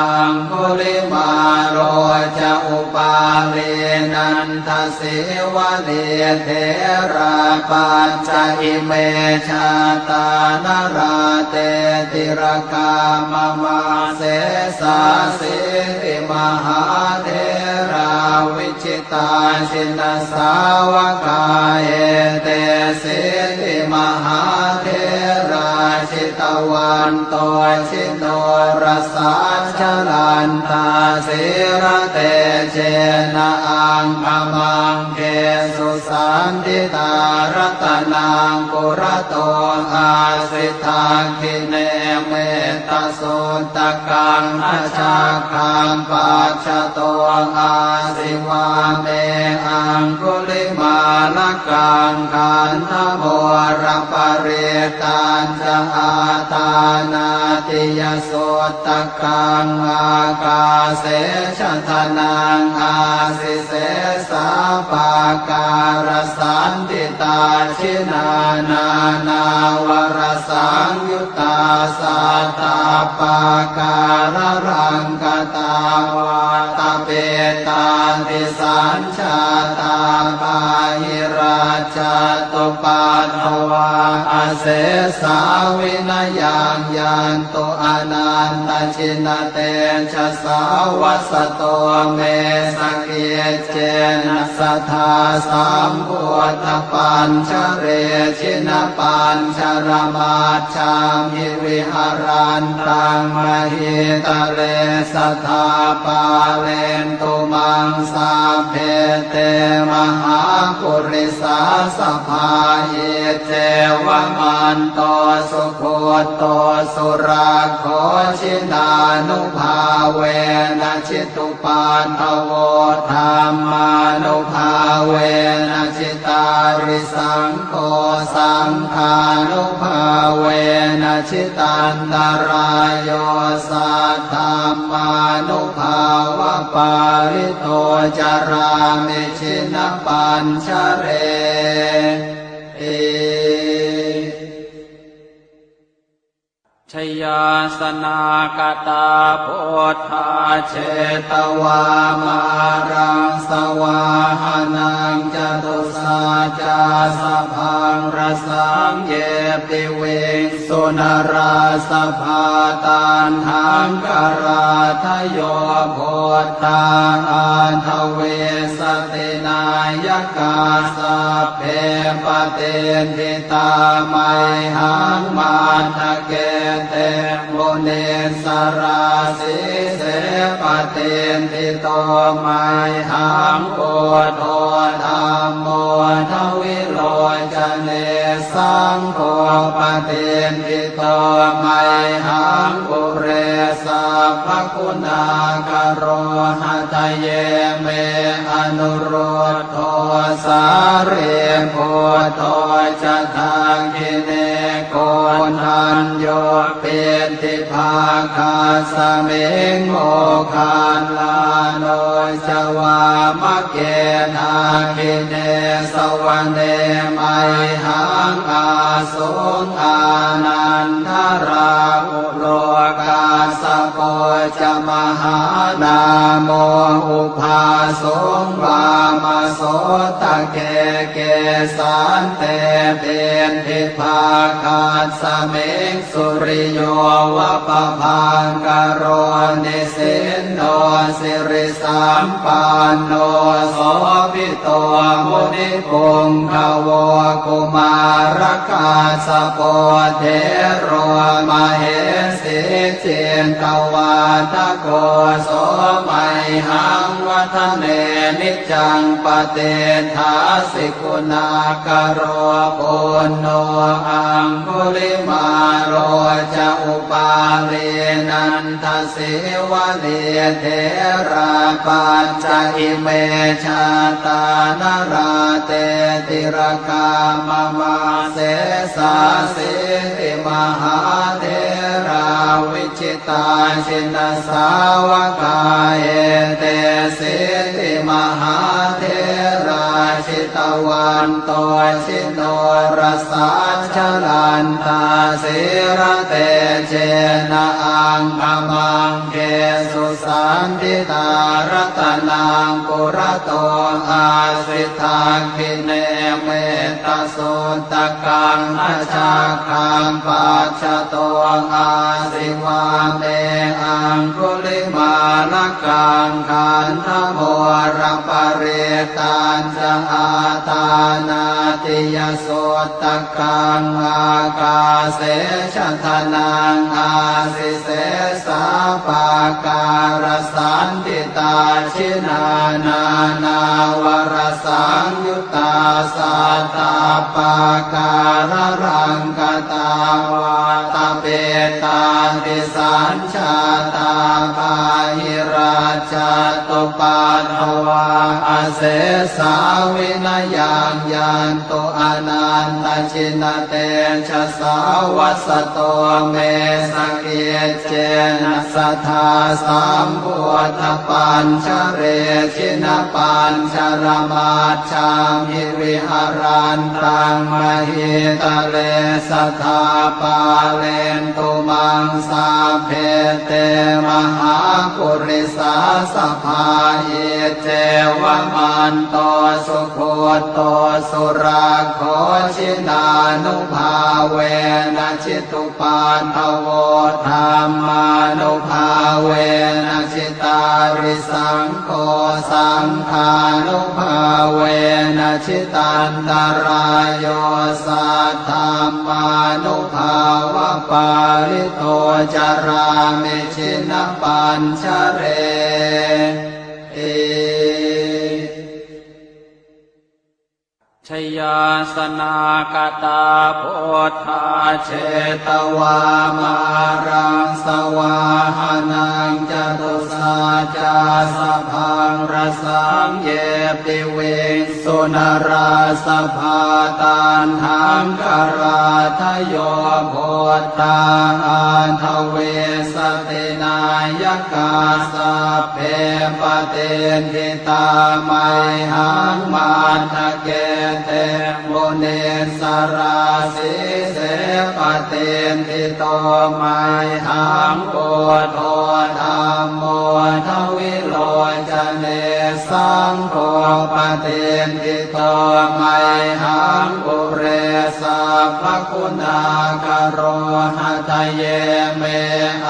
aṅgulimālo ca upālī nanda sīvalī, therā pañca ime jātā nalāṭe tilakā mama. Sesāsīti mahātherā vijitā jinasāvakā, etesīti mahātherā jitavanto ji norasā, jalantā sīlatejena aṅgamaṅgesu saṇṭhitā. Ratanaṃ purato āsi dakkhiṇe mettasuttakaṃ, dhajaggaṃ pacchato āsi vāme aṅgulimālakaṃ. Khandhamoraparittañca Āṭānāṭiyasuttakaṃ ākāse chadanaṃ āsi sesā pākārasaṇṭhitā. Jinā nānāvarasaṃyuttā sattappākāralaṅkatā vātapittādisañ jātā bāhirajjhattupaddavā asesā vinayaṃ yantu anantajinatejasā. Vasato me sakiccena sadā sambuddhapañjare jinapañjaramaj jhamhi viharantaṃ mahītale sadā pālentu maṃ sabbe te mahāpurisāsabhā. Iccevamanto sugutto surakkho jinānubhāvena jitu paddavo dhammānubhāvena jitārisaṅgho saṅghānubhāvena jitantarāyo saddhammānubhāvapālito carāmi jinapañjareti. Jayāsanākatā buddhā jetvā māraṃ savāhanaṃ catusaccāsabhaṃ rasaṃ ye piviṃsu narāsabhā. Taṇhaṅkarādayo buddhā aṭṭhavīsati nāyakā sabbe patiṭṭhi tā mayhaṃ matthake te munissarā. Sīse patiṭṭhito mayhaṃ buddho dhammo dvilocane saṅgho patiṭṭhito mayhaṃ ure sabbaguṇākaro. Hadaye me anurud dho sārīputto ca dakkhiṇe koṇḍañño piṭṭhibhāgasmiṃ moggallāno ca vāmake. Dakkhiṇe savane mayhaṃ āsuṃ ānandarāhu lo kassapo ca mahānāmo ubhāsuṃ vāmasotake. Kesante piṭṭhibhāgasmiṃ suriyo va pabhaṅkaro nisinno siri sampanno sobhito munipuṅgavo. Kumārakassapo thero mahesī cittavādako so mayhaṃ vadane niccaṃ patiṭṭhāsi guṇākaro. Puṇṇo aṅgulimālo ca upālī nanda sīvalī therā pañca ime jātā nalāṭe tilakā mama. Sesāsīti mahātherā vijitā jinasāvakā etesīti mahātherā jitavanto ji norasā jalantā sīlatejena aṅgamaṅgesu saṇṭhitā. Ratanaṃ purato āsi dakkhiṇe mettasuttakaṃ dhajaggaṃ pacchato āsi vāme aṅgulimālakaṃ. Khandhamoraparittañ ca āṭānāṭiyasuttakaṃ ākāse chadanaṃ āsi sesā pākārasaṇṭhitā. Jinā nānāvarasaṃyuttā sattappākāralaṅkatā vātapit Ettādisañjātā bāhirajjhattupaddavā, asesā vinayaṃ yantu, anantajinatejasā. Vasato me sakiccena, sadā sambuddhapañjare. Jinapañjaramaj jhamhi, viharantaṃ mahītale, sadā pālentu maṃ sabbe, te mahāpurisāsabhā. Iccevamanto sugutto surakkho, jinānubhāvena jitu paddavo, dhammānubhāvena jitārisaṅgho, saṅghānubhāvena jitantarāyo, saddhammānubhāvapālito carāmi jinapañjareti. Jayāsanākatā buddhā jetvā māraṃ savāhanaṃ, catusaccāsabhaṃ rasaṃ ye piviṃsu narāsabhā. Taṇhaṅkarādayo buddhā aṭṭhavīsati nāyakā, sabbe patiṭṭhi tā mayhaṃ matthake te munissarā. Sīse patiṭṭhito mayhaṃ buddho dhammo dvilocane, saṅgho patiṭṭhito mayhaṃ ure sabbaguṇākaro. Hadaye me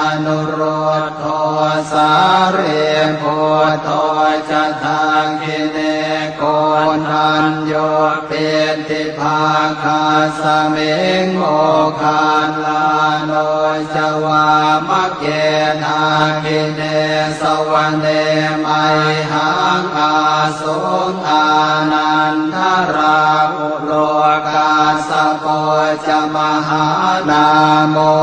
anurud dho sārīputto ca dakkhiṇe, koṇḍañño piṭṭhibhāgasmiṃ moggallāno ca vāmake. Dakkhiṇe savane mayhaṃ ā suṃ ānandarāhulo, kassapo ca mahānāmo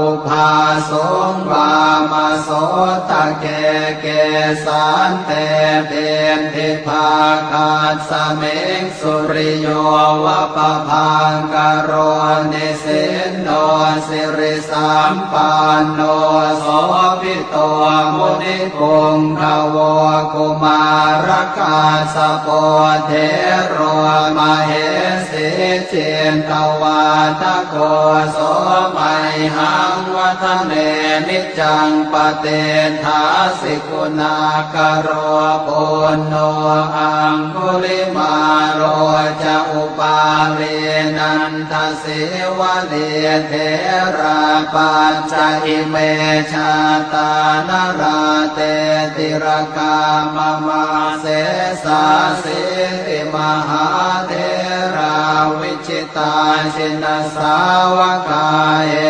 ubhāsuṃ vāmasotake. Kesante piṭṭhibhāgasmiṃ suriyo va pabhaṅkaro, nisinno siri sampanno sobhito munipuṅgavo. Kumārakassapo thero mahesī cittavādako, so mayhaṃ vadane niccaṃ patiṭṭhāsi guṇākaro. Puṇṇo aṅgulimālo ca upālī nanda sīvalī, therā pañca ime jātā nalāṭe tilakā mama. Sesāsīti mahātherā vijitā jinasāvakā,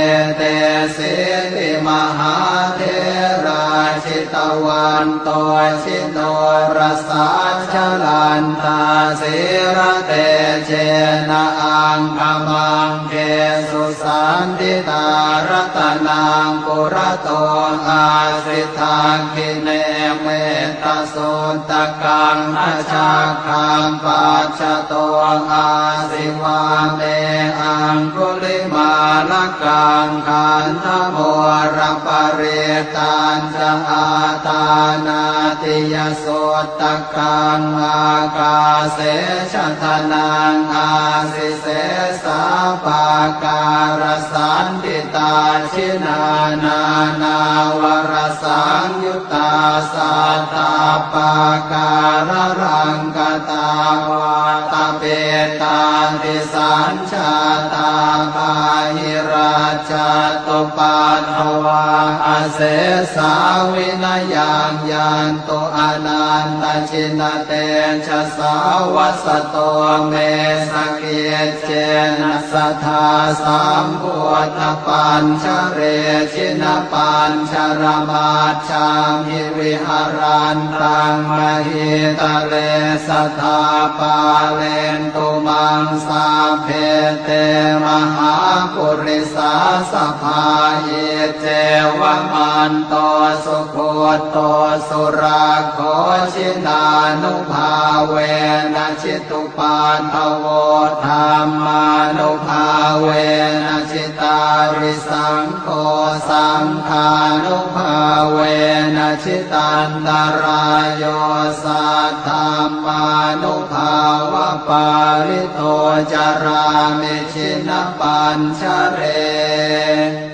etesīti mahātherā jitavanto ji norasā, jalantā sīlatejena aṅgamaṅgesu saṇṭhitā. Ratanaṃ purato āsi dakkhiṇe mettasuttakaṃ, dhajaggaṃ pacchato āsi vāme aṅgulimālakaṃ. Khandhamoraparittañ ca āṭānāṭiyasuttakaṃ, ākāse chadanaṃ āsi sesā pākārasaṇṭhitā. Jinā nānāvarasaṃyuttā sattappākāralaṅkatā, vātapittādisañ jātā bāhirajjhattupaddavā, asesā vinayaṃ yantu anantajinatejasā. Vasato me sakiccena sadā sambuddhapañjare, jinapañjaramaj jhamhi viharantaṃ mahītale, sadā pālentu maṃ sabbe te mahāpurisāsabhā. Iccevamanto sugutto surakkho, jinānubhāvena jitupaddavo, dhammānubhāvena jitārisaṅgho, saṅghānubhāvena jitantarāyo, saddhammānubhāvapālito carāmi jinapañjareti.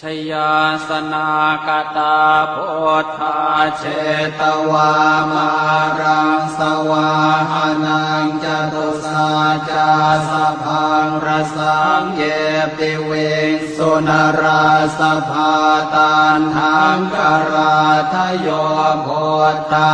Jayāsanākatā buddhā jetvā māraṃ savāhanaṃ, catusaccāsabhaṃ rasaṃ ye piviṃsu narāsabhā. Taṇhaṅkarādayo buddhā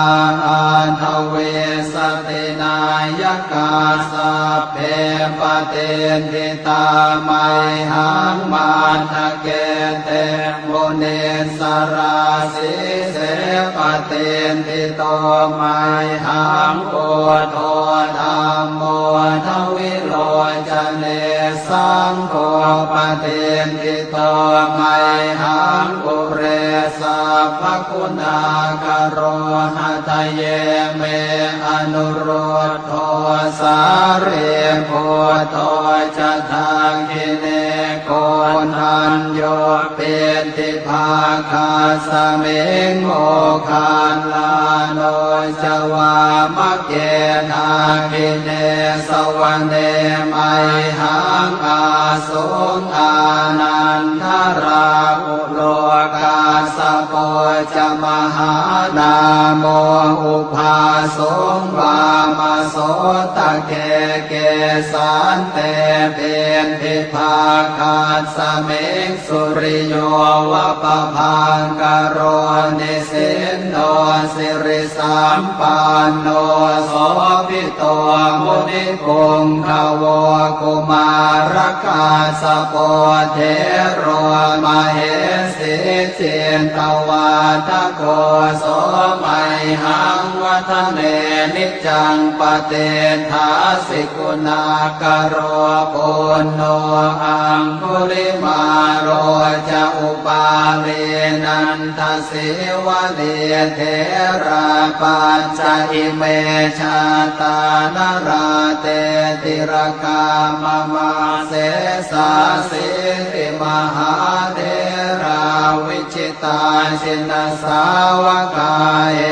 aṭṭhavīsati nāyakā, sabbe patiṭṭhi tā mayhaṃ matthake te munissarā. Sīse patiṭṭhito mayhaṃ buddho dhammo dvilocane, saṅgho patiṭṭhito mayhaṃ ure sabbaguṇākaro. Hadaye me anurud dho sārīputto ca dakkhiṇe, koṇḍañño piṭṭhibhāgasmiṃ moggallāno ca vāmake. Dakkhiṇe savane mayhaṃ ā suṃ ānandarāhulo, kassapo ca mahānāmo ubhāsuṃ vāmasotake. Kesante piṭṭhibhāgasmiṃ suriyo va pabhaṅkaro, nisinno sirisampanno sobhi to munipuṅgavo. Kumārakassapo thero mahesī cittavādako, so mayhaṃ vadane niccaṃ patiṭṭhāsi guṇākaro. Puṇṇo aṅgulimālo ca upālī nanda sīvalī, therā pañca ime jātā nalāṭe tilakā mama. Sesāsīti mahātherā vijitā jinasāvakā,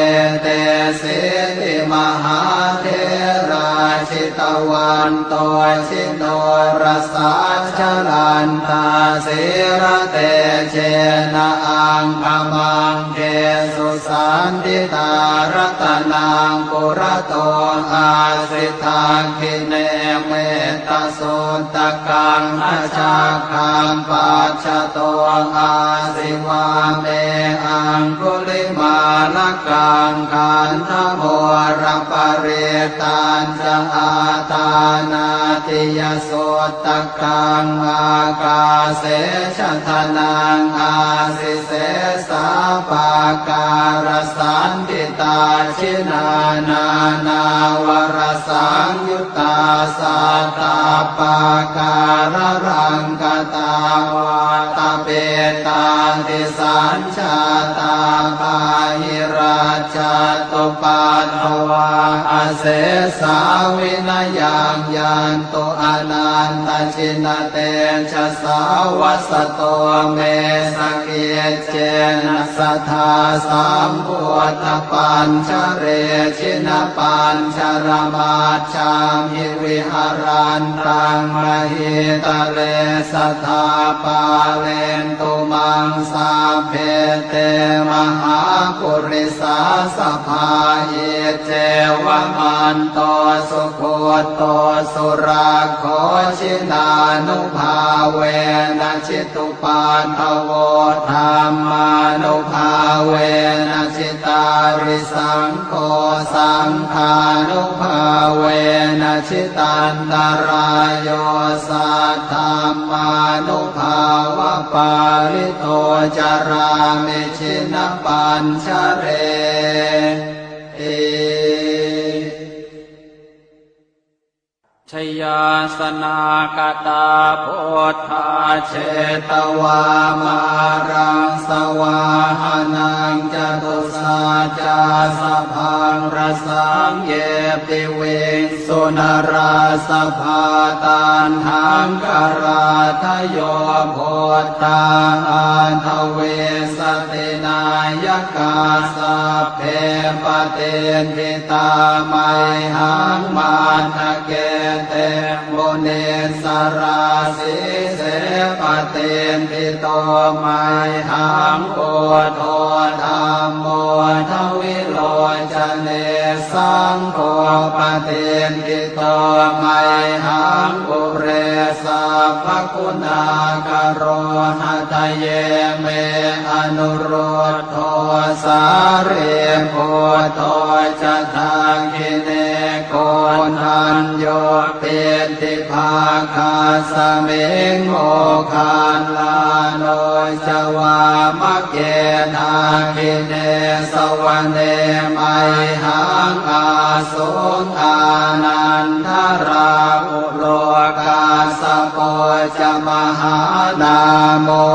etesīti mahātherā jitavanto jinorasā, jalantā sīlatejena aṅgamaṅ gesu saṇṭhitā. Ratanaṃ purato āsi dakkhiṇe mettasuttakaṃ, dhajaggaṃ pacchato āsi vāme aṅgulimālakaṃ. Khandhamoraparittañca āṭānāṭiyasutta kaṃ, ākāse chadanaṃ āsi sesā pākārasaṇṭhitā. Jinā nānāvarasaṃyuttā sattappākāralaṅkatā, vātapittādisañ jātā bāhirajjhattupaddavā, asesā vinayaṃ yantu anantajinatejasā. Vasato me sakiccena sadā sambuddhapañjare, jinapañjaramaj jhamhi viharantaṃ mahītale, sadā pālentu maṃ sabbe te mahāpurisāsabhā. Iccevamanto sugutto surakkho, jinānubhāvena jitu paddavo, dhammānubhāvena jitārisaṅgho, saṅghānubhāvena jitantarāyo, saddhammānubhāvapālito carāmi jinapañjareti. Jayāsanāgatā buddhā jetvā māraṃ savāhanaṃ, catusaccāsabhaṃ rasaṃ ye piviṃsu narāsabhā. Taṇhaṅkarādayo buddhā aṭṭhavīsati nāyakā, sabbe patiṭṭhi tā mayhaṃ matthake te munissarā. Sīse patiṭṭhito mayhaṃ buddho dhammo dvilocane, saṅgho patiṭṭhito mayhaṃ ure sabbaguṇākaro. Hadaye me anurud dho sārīputto ca dakkhiṇe, koṇḍañño piṭṭhibhāgasmiṃ moggallāno ca vāmake. Dakkhiṇe savane mayhaṃ ā suṃ ānandarāhulo, kassapo ca mahānāmo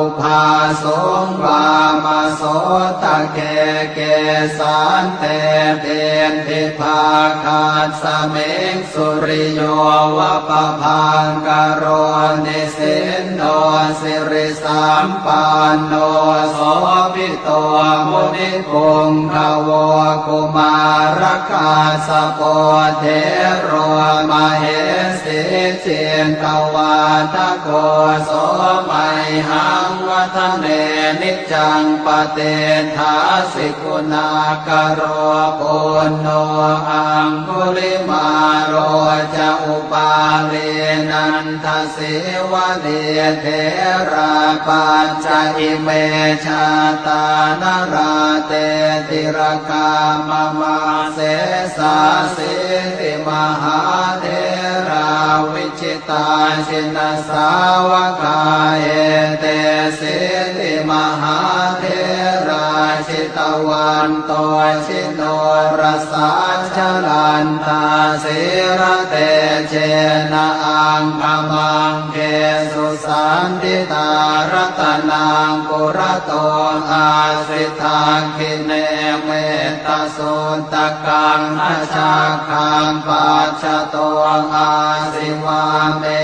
ubhāsuṃ vāmasotake. Kesante piṭṭhibhāgasmiṃ suriyo va pabhaṅkaro, nisinno siri sampanno sobhito munipuṅgavo. Kumārakassapo thero mahesī cittavādako, so mayhaṃ vadane niccaṃ patiṭṭhāsi guṇākaro. Puṇṇo aṅgulimālo ca upālī nanda sīvalī, therā pañca ime jātā nalāṭe tilakā mama. Sesāsīti mahātherā vijitā jinasāvakā, etesīti mahātherā jitavanto ji norasā, jalantā sīlatejena aṅgamaṅgesu saṇṭhitā. Ratanaṃ purato āsi dakkhiṇe mettasuttakaṃ, dhajaggaṃ pacchato āsi vāme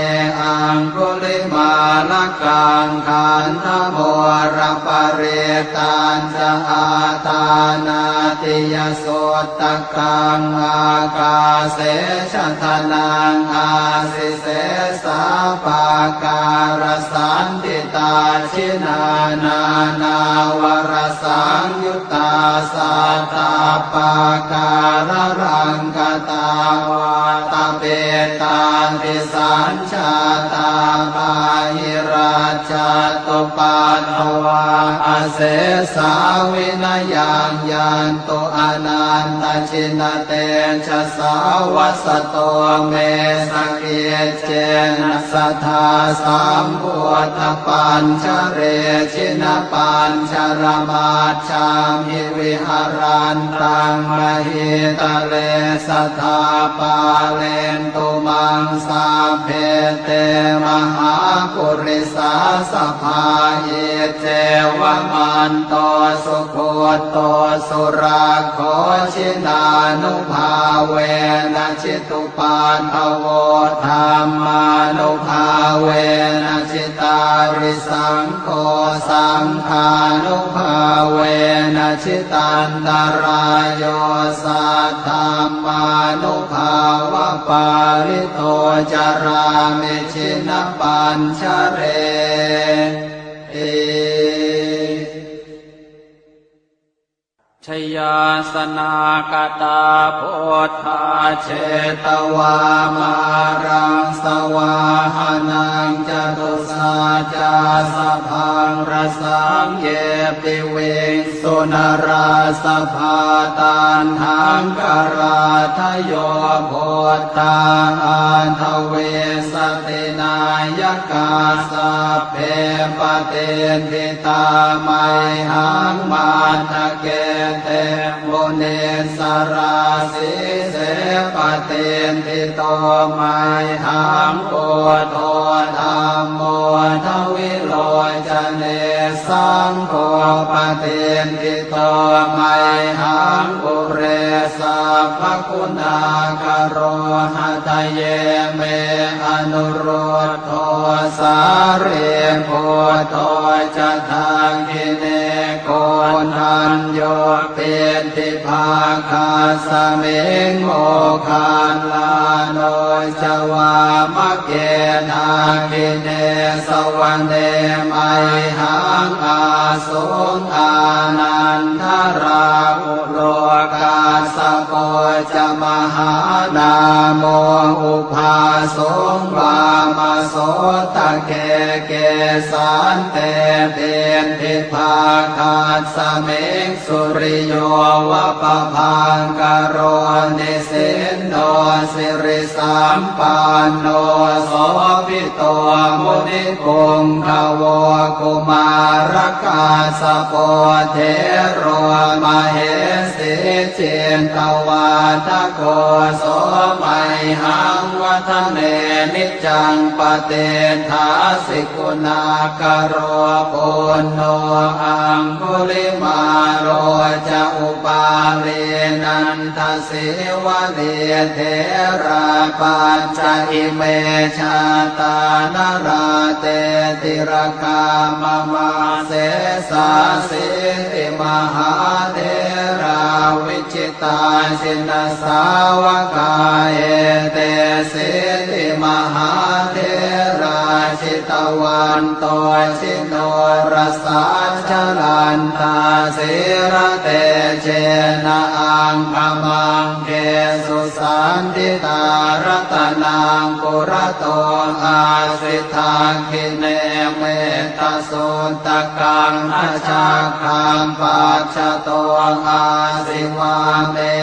aṅgulimālakaṃ. Khandhamoraparittañ ca āṭānāṭiyasuttakaṃ, ākāse chadanaṃ āsi sesā pākārasaṇṭhitā. Jinā nānāvarasaṃyuttā sattappākāralaṅkatā, vātapittādisañ jātā bāhirajjhattupaddavā, asesā vinayaṃ yantu anantajinatejasā. Vasato me sakiccena sadā sambuddhapañjare, jinapañjaramaj jhamhi viharantaṃ mahītale, sadā pālentu maṃ sabbe te mahāpurisāsabhā. Iccevamanto sugutto surakkho, jinānubhāvena jitu paddavo, dhammānubhāvena jitārisaṅgho, saṅghānubhāvena jitantarāyo, saddhammānubhāvapālito carāmi jinapañjareti. Jayāsanāgatā buddhā jetvā māraṃ savāhanaṃ, catusaccāsabhaṃ rasaṃ ye piviṃsu narāsabhā. Taṇhaṅkarādayo buddhā aṭṭhavīsati nāyakā, sabbe patiṭṭhitā mayhaṃ matthake te munissarā. Sīse patiṭṭhito mayhaṃ buddho dhammo dvilocane, saṅgho patiṭṭhito mayhaṃ ure sabbaguṇākaro. Hadaye me anurud dho sārīputto ca dakkhiṇe, koṇḍañño piṭṭhibhāgasmiṃ moggallāno ca vāmake. Dakkhiṇe savane mayhaṃ āsuṃ ānandarāhu lo, kassapo ca mahānāmo ubhāsuṃ vāmasotake. Kesante piṭṭhibhāgasmiṃ suriyo va pabhaṅkaro, nisinno siri sampanno sobhito munipuṅgavo. Kumārakassapo thero mahesī cittavādako, so mayhaṃ vadane niccaṃ patiṭṭhāsi guṇākaro. Puṇṇo aṅgulimālo ca upālī nanda sīvalī, therā pañca ime jātā nalāṭe tilakā mama. Sesāsīti mahātherā vijitā jinasāvakā, etesīti mahātherā jitavanto ji norasā, jalantā sīlatejena aṅgamaṅgesu saṇṭhitā. Ratanaṃ purato āsi dakkhiṇe mettasuttakaṃ, dhajaggaṃ pacchato āsi vāme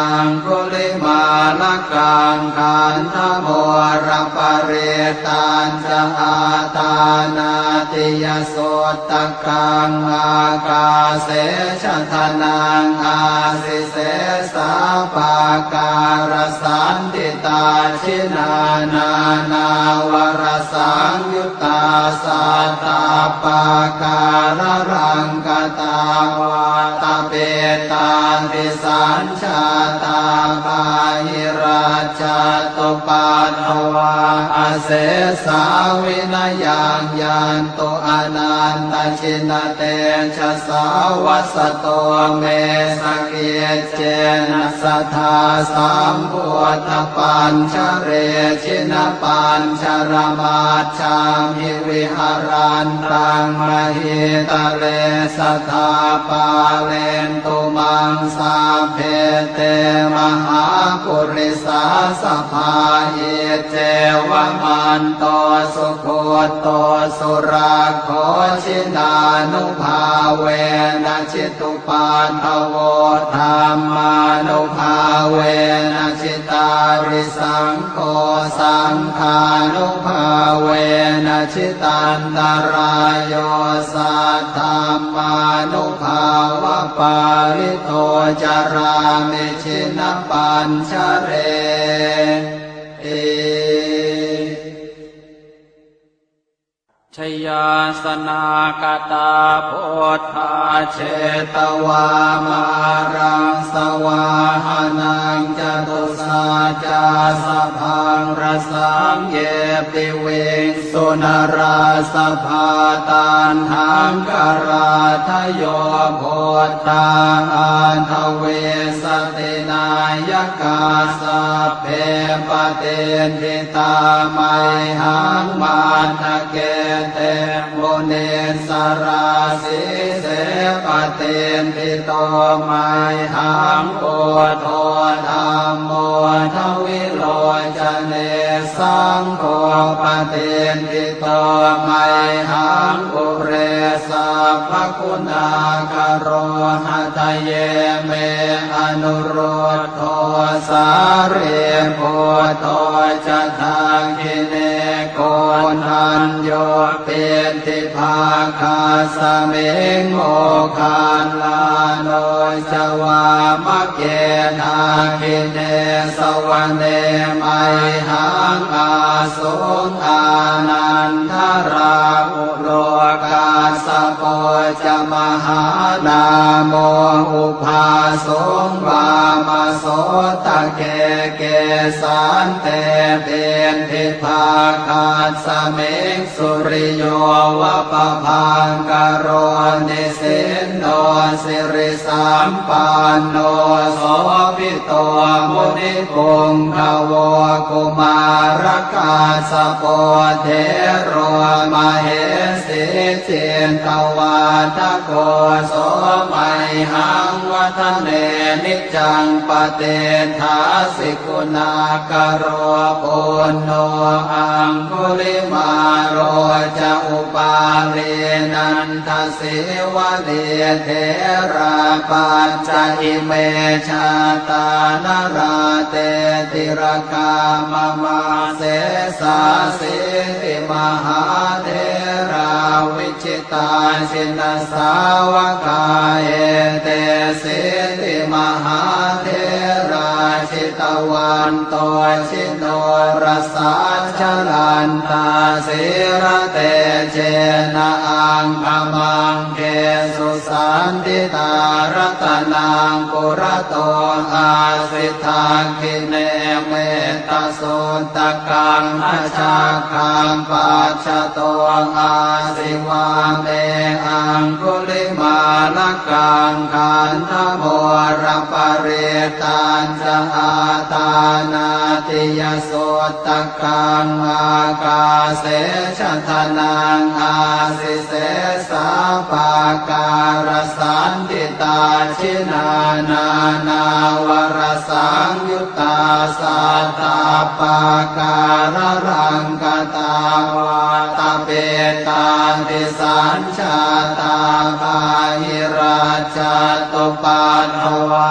aṅgulimālakaṃ. Khandhamoraparittañ ca āṭānāṭiyasuttakaṃ, ākāse chadanaṃ āsi sesā pākārasaṇṭhitā. Jinā nānāvarasaṃyuttā sattappākāralaṅkatā, vātapittādisañ jātā bāhirajjhattupaddavā, asesā vinayaṃ yantu anantajinatejasā. Vasato me sakiccena sadā sambuddhapañjare, jinapañjaramaj jhamhi viharantaṃ mahītale, sadā pālentu maṃ sabbe te mahāpurisāsabhā. Iccevamanto sugutto surakkho, jinānubhāvena jitu paddavo, dhammānubhāvena jitārisaṅgho, saṅghānubhāvena jitantarāyo, saddhammānubhāvapālito carāmi jinapañjareti. Jayāsanākatā buddhā jetvā māraṃ savāhanaṃ, catusaccāsabhaṃ rasaṃ ye piviṃsu narāsabhā. Taṇhaṅkarādayo buddhā aṭṭhavīsati nāyakā, sabbe patiṭṭhi tā mayhaṃ matthake te munissarā. Sīse patiṭṭhito mayhaṃ buddho dhammo dvilocane, Jane saṅgho patiṭṭhito mayhaṃ ure sabbaguṇākaro. Hadaye me anuruddho sārīputto ca dakkhiṇe koṇḍañño piṭṭhi bhāgasmiṃ moggallāno ca vāmake. Dakkhiṇe savane mayhaṃ āsuṃ ānandarāhulo kassapo ca mahānāmo ubhāsuṃ vāmasotake. Kesante piṭṭhibhāgasmiṃ suriyo va pabhaṅkaro nisinno sirisampanno sobhito munipuṅgavo. Kumārakassapo thero mahesī cittavādako so mayhaṃ vadane niccaṃ patiṭṭhāsi guṇākaro. Puṇṇo aṅgulimālo ca upālī nandasīvalī therā pañca ime jātā nalāṭe tilakā mama. Sesāsīti mahātherā vi jitā jinasāvakā etesīti mahātherā jitavanto jinorasā jalantā sīlatejena aṅgamaṅgesu saṇṭhitā. Ratanaṃ purato āsi dakkhiṇe metta suttakaṃ dhajaggaṃ pacchato āsi vāme aṅgulimālakaṃ. Khandhamoraparittañca āṭānāṭiyasuttakaṃ ākāse chadanaṃ āsi sesā pākārasaṇṭhitā. Jinā nānāvarasaṃyu ttā sattappākāralaṅkatā vātapittādisañjātā bāhirajjhattupaddavā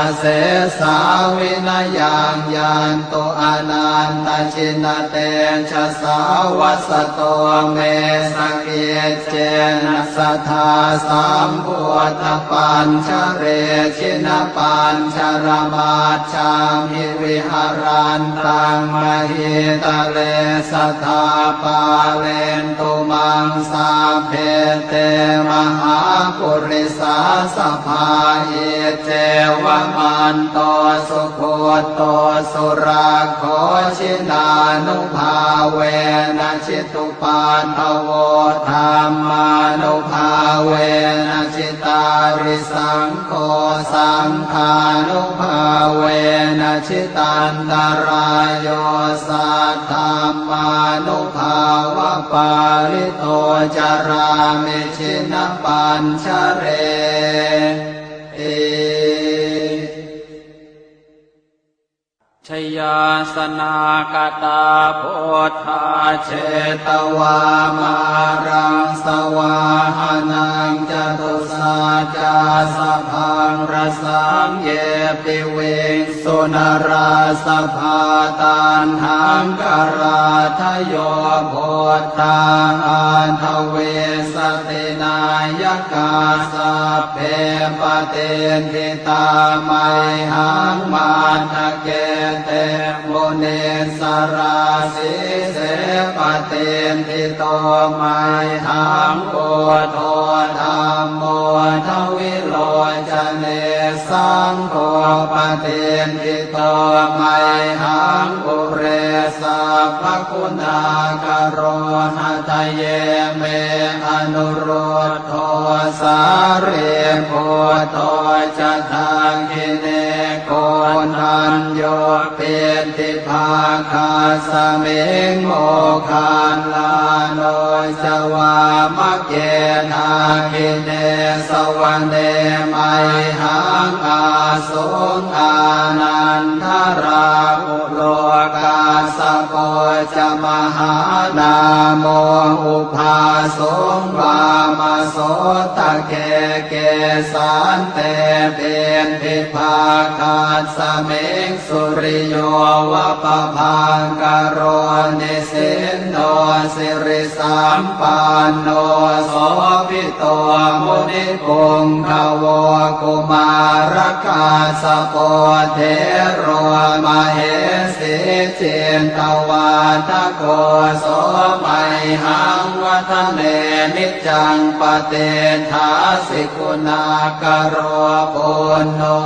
asesā vinayaṃ yantu anantajinatejasā. Vasato me sakic cena sadā sambuddhapañjare jinapañjaramajjhamhi viharantaṃ mahītale sadā pālentu maṃ sabbe te mahāpurisāsabhā. Iccevamanto sugutto surakkho jinānubhāvena jitu paddavo dhammānubhāvena jitārisaṅgho saṅghānubhāvena jitantarāyo saddhammānubhāvapālito carāmi jinapañjareti. Jayāsanāgatā buddhā jetvā māraṃ savāhanaṃ catusaccāsabhaṃ rasaṃ ye piviṃsu narāsabhā. Taṇhaṅkarādayo buddhā aṭṭhavīsati nāyakā sabbe patiṭṭhi tā mayhaṃ matthake te munissarā. Sīse patiṭṭhito mayhaṃ buddho dhammo dvilocane saṅgho patiṭṭhito mayhaṃ ure sabbaguṇākaro. Hadaye me anurud dho sārīputto ca dakkhiṇe koṇḍañño piṭṭhibhāgasmiṃ moggallāno ca vāmake. Dakkhiṇe savane mayhaṃ āsuṃ ānandarāhulo ca mahānāmo ubhāsuṃ vāmasotake. Kesante piṭṭhibhāgasmiṃ suriyo va pabhaṅkaro, nisinno sirisampanno sobhi to munipuṅgavo. Kumārakassapo thero mahesī cittavādako, so mayhaṃ vadane niccaṃ patiṭṭhāsi guṇākaro. Puṇṇo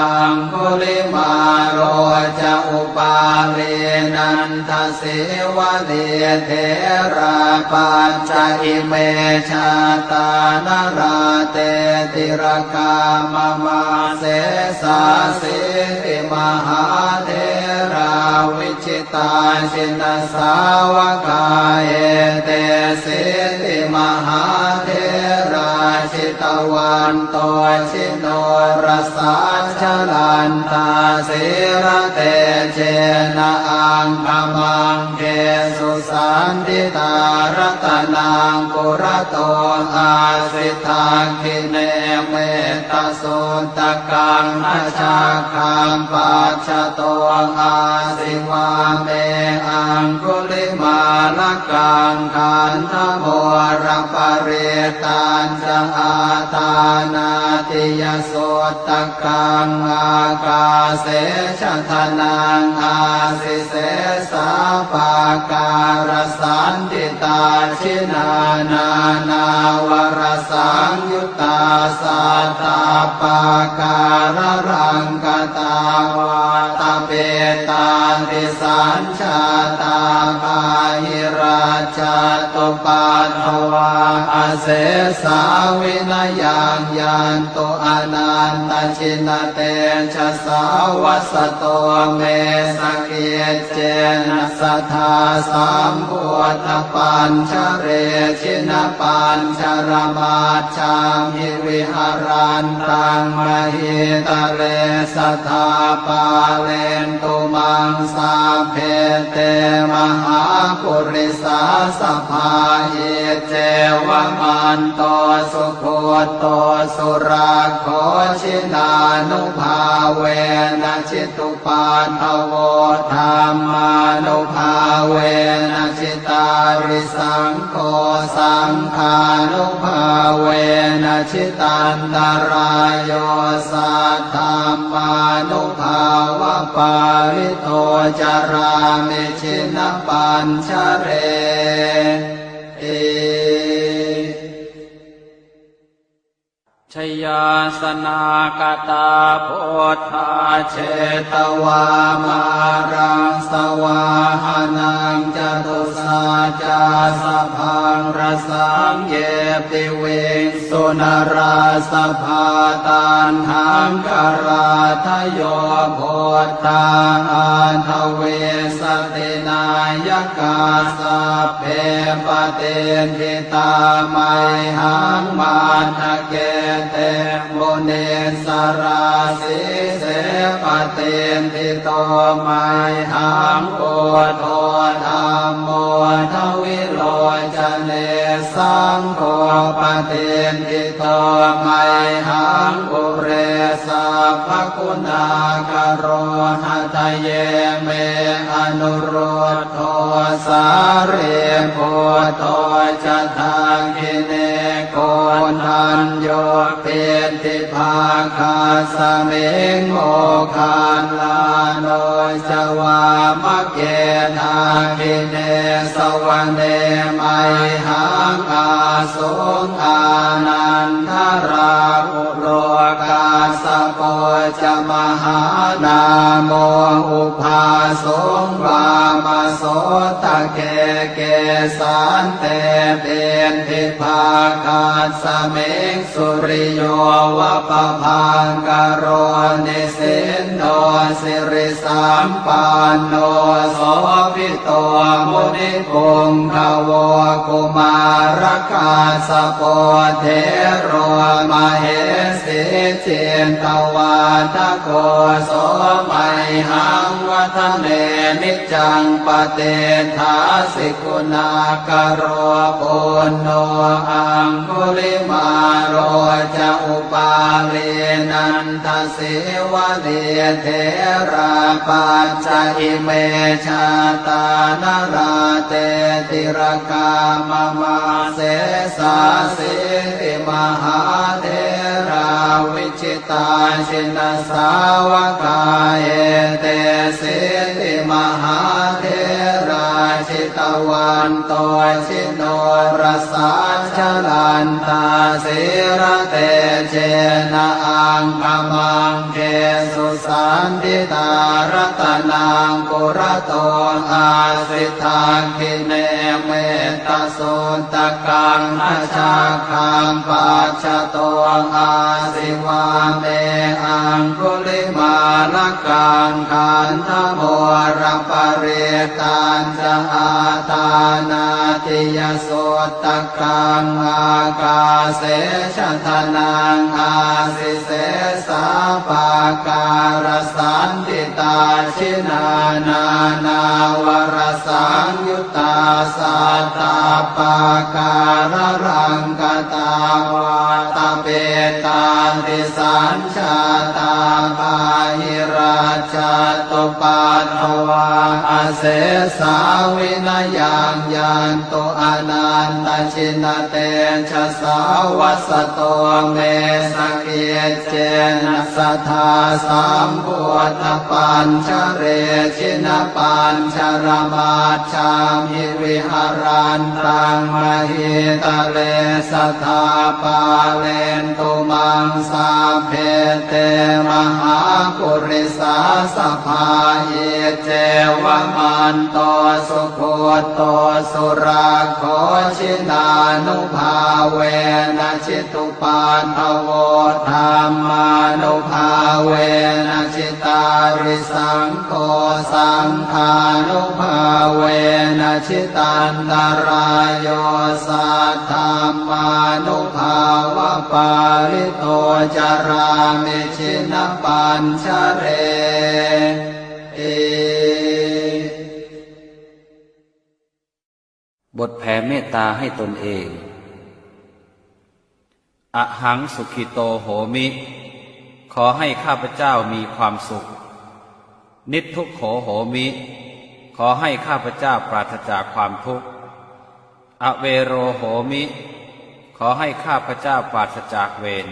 aṅgulimālo ca upālī nanda sīvalī, therā pañca ime jātā nalāṭe tilakā mama. Sesāsīti mahātherā vijitā jinasāvakā, etesīti mahātherā jitavanto ji norasā, jalantā sīlatejena aṅgamaṅgesu saṇṭhitā. Ratanaṃ purato āsi, dakkhiṇe mettasuttakaṃ, dhajaggaṃ pacchato āsi, vāme aṅgulimālakaṃ. Khandhamoraparittañ ca āṭānāṭiyasuttakaṃ, ākāse chadanaṃ āsi, sesā pākārasaṇṭhitā. Jinā nānāvarasaṃyuttā sattappākāralaṅkatā, vātapittādisañ jātā bāhirajjhattupaddavā, asesā vinayaṃ yantu anantajinatejasā. Vasato me sakiccena sadā sambuddhapañjare, jinapañjaramaj jhamhi viharantaṃ mahītale, sadā pālentu maṃ sabbe te mahāpurisāsabhā. Iccevamanto sugutto surakkho, jinānubhāvena jitu paddavo, dhammānubhāvena jitārisaṅgho, saṅghānubhāvena jitantarāyo, saddhammānubhāvapālito carāmi jinapañjareti. Jayāsanākatā buddhā jetvā māraṃ savāhanaṃ, catusaccāsabhaṃ rasaṃ ye piviṃsu narāsabhā. Taṇhaṅkarādayo buddhā aṭṭhavīsati nāyakā, sabbe patiṭṭhi tā mayhaṃ matthake te munissarā. Sīse patiṭṭhito mayhaṃ buddho dhammo dvilocane, saṅgho patiṭṭhito mayhaṃ ure sabbaguṇākaro. Hadaye me anurud dho sārīputto ca dakkhiṇe, koṇḍañño piṭṭhibhāgasmiṃ moggallāno ca vāmake. Dakkhiṇe savane mayhaṃ ā suṃ ānandarāhulo, kassapo ca mahānāmo ubhāsuṃ vāmasotake. Kesante piṭṭhibhāgasmiṃ suriyo va pabhaṅkaro, nisinno sirisampanno, sobhito munipuṅgavo. Kumārakassapo thero, mahesī cittavādako, so mayhaṃ vadane niccaṃ, patiṭṭhāsi guṇākaro. Puṇṇo aṅgulimālo ca, upālī nandasīvalī, therā pañca ime jātā, nalāṭe tilakā mama. Sesāsīti mahātherā, vi jitā jinasāvakā, etesīti mahātherā, jitavanto jinorasā, jalantā sīlatejena, aṅgamaṅgesu saṇṭhitā. Ratanaṃ purato āsi, dakkhiṇe metta suttakaṃ, dhajaggaṃ pacchato āsi, vāme aṅgulimālakaṃ. Khandhamoraparittañca, āṭānāṭiyasuttakaṃ, ākāse chadanaṃ āsi, sesā pākārasaṇṭhitā. Jinā nānāvarasaṃyut tā, sattappākāralaṅkatā, vātapittādisañjātā, bāhirajjhattupaddavā, asesā vinayaṃ yantu, anantajinatejasā. Vasato me sakic cena, sadā sambuddhapañjare, jinapañjaramajjhamhi, viharantaṃ mahītale, sadā pālentu maṃ sabbe, te mahāpurisāsabhā. Iccevamanto sugutto surakkho, jinānubhāvena jitu paddavo, dhammānubhāvena jitārisaṅgho, saṅghānubhāvena jitantarāyo, saddhammānubhāvapālito, carāmi jinapañjareti. บทแผ่เมตตาให้ตนเอง Ahaṃ sukhito homi ขอให้ข้าพเจ้ามีความสุข Niddukkho homi ขอให้ข้าพเจ้าปราศจากความทุกข์ Avero homi ขอให้ข้าพเจ้าปราศจากเวร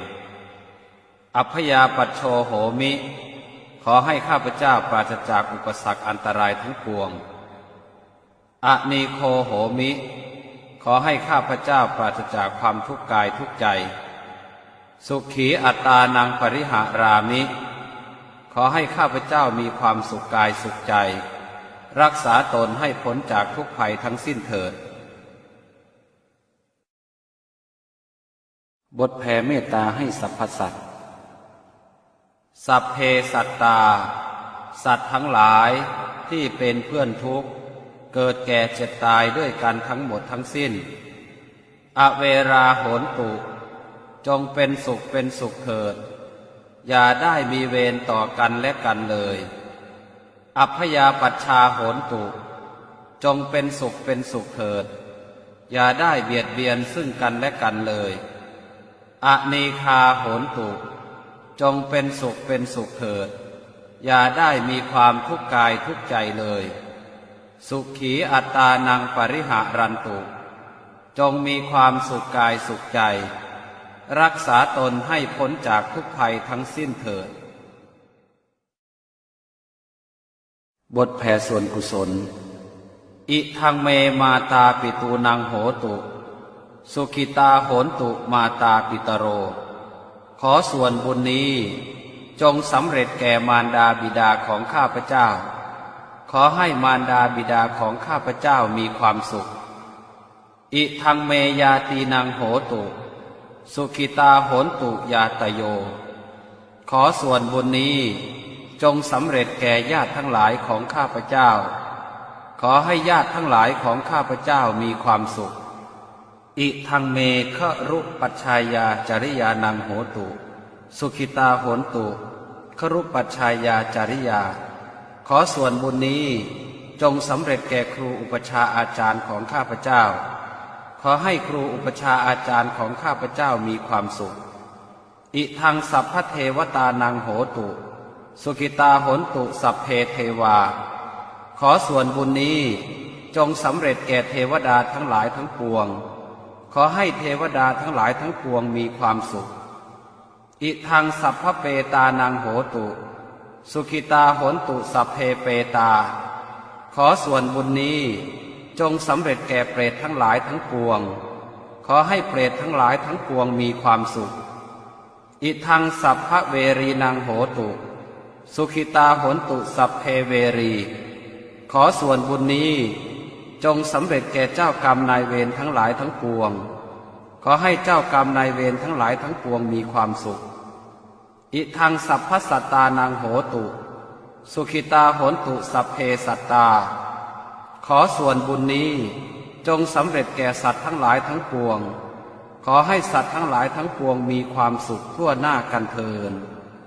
Abyāpajjho homi ขอให้ข้าพเจ้าปราศจากอุปสรรคอันตรายทั้งปวง Anīgho homi ขอให้ข้าพเจ้าปราศจากความทุกข์กายทุกข์ใจ Sukhī attānaṃ pariharāmi ขอให้ข้าพเจ้ามีความสุขกายสุขใจ รักษาตนให้พ้นจากทุกข์ภัยทั้งสิ้นเถิด บทแผ่เมตตาให้สรรพสัตว์ Sabbe sattā สัตว์ทั้งหลายที่เป็นเพื่อนทุกข์ เกิดแก่เจ็บตายด้วยกันทั้งหมดทั้งสิ้น Averā hontu จงเป็นสุขเป็นสุขเถิด อย่าได้มีเวรต่อกันและกันเลย Abyāpajjhā hontu จงเป็นสุขเป็นสุขเถิด อย่าได้เบียดเบียนซึ่งกันและกันเลย Anīghā hontu จงเป็นสุขเป็นสุขเถิด อย่าได้มีความทุกข์กายทุกข์ใจเลย Sukhī attānaṃ pariharantu จงมีความสุขกายสุขใจ รักษาตนให้พ้นจากทุกข์ภัยทั้งสิ้นเถิด บทแผ่ส่วนกุศล Idaṃ me mātāpitūnaṃ hotu, sukhitā hontu mātāpitaro. ขอส่วนบุญนี้จงสำเร็จแก่มารดาบิดาของข้าพเจ้า ขอให้มารดาบิดาของข้าพเจ้ามีความสุข Idaṃ me ñātīnaṃ hotu, Sukhitā hontu ñātayo. ขอส่วนบุญนี้จงสำเร็จแก่ญาติทั้งหลายของข้าพเจ้า ขอให้ญาติทั้งหลายของข้าพเจ้ามีความสุข Idaṃ me garūpajjhāyācariyānaṃ hotu, sukhitā hontu garūpajjhāyācariyā. ขอส่วนบุญนี้จงสำเร็จแก่ครูอุปัชฌาย์อาจารย์ของข้าพเจ้า ขอให้ครูอุปัชฌาย์อาจารย์ของข้าพเจ้ามีความสุข Idaṃ sabbadevatānaṃ hotu, sukhitā hontu sabbe devā. ขอส่วนบุญนี้จงสำเร็จแก่เทวดาทั้งหลายทั้งปวง ขอให้เทวดาทั้งหลายทั้งปวงมีความสุข Idaṃ sabbapetānaṃ hotu, sukhitā hontu sabbe petā. ขอส่วนบุญนี้จงสำเร็จแก่เปรตทั้งหลายทั้งปวง ขอให้เปรตทั้งหลายทั้งปวงมีความสุข Idaṃ sabbaverīnaṃ hotu, sukhitā hontu sabbe verī. ขอส่วนบุญนี้จงสำเร็จแก่เจ้ากรรมนายเวรทั้งหลายทั้งปวง ขอให้เจ้ากรรมนายเวรทั้งหลายทั้งปวงมีความสุข Idaṃ sabbasattānaṃ hotu, sukhitā hontu sabbe sattā. ขอส่วนบุญนี้จงสำเร็จแก่สัตว์ทั้งหลายทั้งปวง ขอให้สัตว์ทั้งหลายทั้งปวงมีความสุขทั่วหน้ากันเทอญ